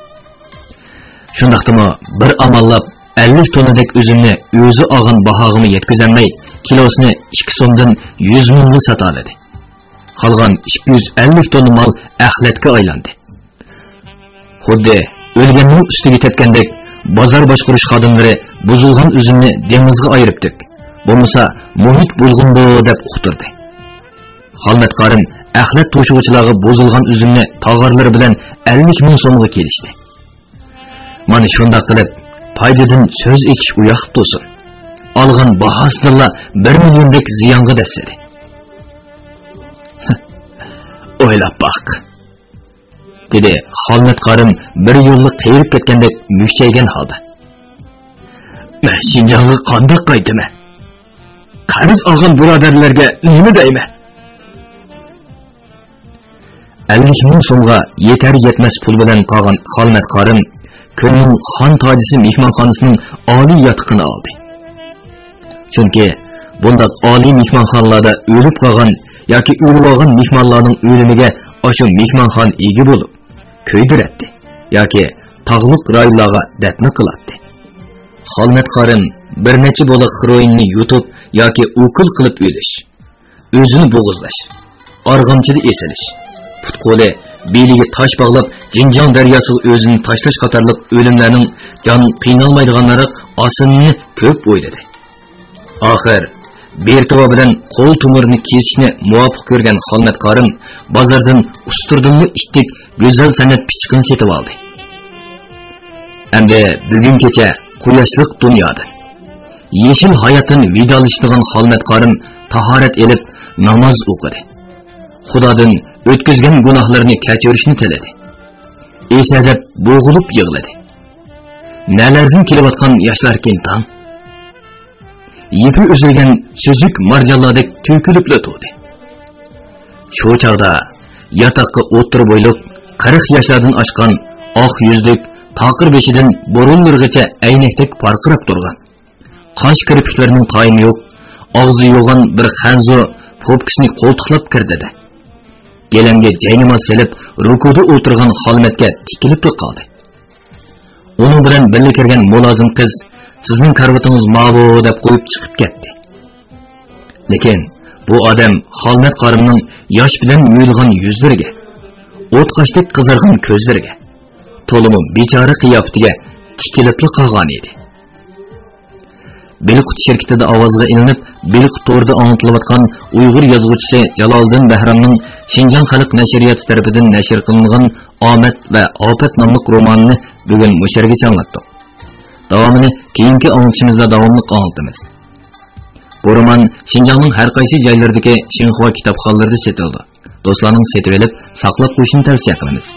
شۇنداقتىمۇ بىر ئاماللاپ ئەللىك توننىدەك ئۈزۈمنى ئۆزى ئالغان باھاغىمۇ يەتكۈزەلمەي، كىلوسىنى ئىككى سومدىن يۈز مىڭغا ساتالىدى. قالغان ئىككى يۈز ئەللىك توننا مال ئەخلەتكە ئايلاندى. خۇددى ئۆلگەننىڭ ئۈستىگە تەپكەندەك، بازار باشقۇرۇش خادىملىرى بۇزۇلغان ئۈزۈمنى دېڭىزغا ئايرىپ تۆك، بولمىسا مۇھىت بۇلغىنىدۇ دەپ ئۇقتۇردى. خالمەت قارىم ئەخلەت توشۇغۇچىلارغا بۇزۇلغان ئۈزۈمنى تاغارلىرى بىلەن ئەللىك مىڭ سومغا كېلىشتى. مانا شۇنداق قىلىپ، پايدىدىن سۆز ئېچىش ئۇياقلىق تۇرسۇن، ئالغان باھاسىدىنلا بىر مىليوندەك زىيانغا دەسسىدى. ئويلاپ باق، دېدى خالمەت قارىم بىر يوللا قېرىپ كەتكەندەك مۈكچەيگەن ھالدا. مەن شىنجاڭغا قانداق قايتىمەن؟ قەرز ئالغان بۇرادەرلەرگە نېمە دەيمەن؟ ئەللىك مىڭ سومغا يېتەر يەتمەس پۇل بىلەن قالغان خالمەت قارىم كۆلنىڭ خان تاجىسى مېھمانخانىسىنىڭ ئالىي ياتىقىنى ئالدى. چۈنكى بۇنداق ئالىي مېھمانخانىلاردا ئۆلۈپ قالغان ياكى ئۆلۈۋالغان مېھمانلارنىڭ ئۆلۈمىگە ئاشۇ مېھمانخانا ئىگە بولۇپ، كۆيدۈرەتتى ياكى تاغلىق رايونلارغا دەپنە قىلاتتى. خالمەت قارىم بىر نەچچە بولاق خروئىننى يۇتۇپ ياكى ئوكۇل قىلىپ ئۆلۈش، ئۆزىنى بوغۇزلاش، ئارغامچىدا ئېسىلىش، پۇت-قولى، بېلىگە تاش باغلاپ، جىنجاڭ دەرياسىغا ئۆزىنى تاشلاش قاتارلىق ئۆلۈملەرنىڭ جان قىينالمايدىغانلىرى ئاسىنىنى كۆپ ئويلىدى. ئاخىر بېرتىۋا بىلەن قول تومۇرىنى كېسىشنى مۇۋاپىق كۆرگەن خالمەت قارىم بازاردىن ئۇستۇردىنمۇ ئىتتىك گۈزەل سەنئەت پىچىقىنى سېتىۋالدى. ئەمدى بۈگۈن كېچە قۇياشلىق دۇنيادىن، يېشىل ھاياتتىن ۋىدالىشىدىغان خالمەت قارىم تاھارەت ئېلىپ ناماز ئوقۇدى. خۇدادىن ئۆتكۈزگەن گۇناھلىرىنى كەچۈرۈشنى تىلىدى. ئېسەدەپ بوغۇلۇپ يىغلىدى. نەلەردىن كېلىۋاتقان ياشلاركىن تاڭ؟ يىپى ئۈزۈلگەن سۈزۈك مارجانلاردەك تۆكۈلۈپلا تۇردى. شۇ چاغدا ياتاققا ئوتتۇرا بويلۇق، قىرىق ياشلاردىن ئاشقان، ئاق يۈزلۈك، تاقىر بېشىدىن بۇرۇنلىرىغىچە ئەينەكتەك پارقىراپ تۇرغان، قاش كىرپىكلىرىنىڭ تايىنى يوق، ئاغزى يوغان بىر خەنزۇ پوپكىسىنى قولتۇقلاپ كىردى-دە، گىلەمگە جايناماز سېلىپ، رۇكۇدا ئولتۇرغان خالمەتكە تىكىلىپلا قالدى. ئۇنىڭ بىلەن بىللە كىرگەن مۇلازىم قىز، «سىزنىڭ كارىۋىتىڭىز ماۋۇ» دەپ قويۇپ چىقىپ كەتتى. لېكىن بۇ ئادەم خالمەت قارىمنىڭ ياش بىلەن يۇيۇلغان يۈزلىرىگە، ئوتقاشتەك قىزارغان كۆزلىرىگە، تولىمۇ بىچارە قىياپىتىگە تىكىلىپلا قالغان ئىدى. بېلىققۇت شىركىتىدە ئاۋازغا ئېلىنىپ، بېلىققۇت تورىدا ئاڭلىتىلىۋاتقان ئۇيغۇر يازغۇچىسى جالالىدىن بەھرامنىڭ شىنجاڭ خەلق نەشرىياتى تەرىپىدىن نەشر قىلىنغان ئامەت ۋە ئاپەت ناملىق رومانىنى بۈگۈن مۇشۇ يەرگىچە ئاڭلاتتۇق. داۋامىنى كېيىنكى ئاڭلىتىشىمىزدا داۋاملىق ئاڭلىتىمىز. بۇ رومان شىنجاڭنىڭ ھەر قايسى جايلىرىدىكى شىنخۇا كىتابخانىلىرىدا سېتىلىدۇ. دوستلارنىڭ سېتىۋېلىپ ساقلاپ قويۇشىنى تەۋسىيە قىلىمىز.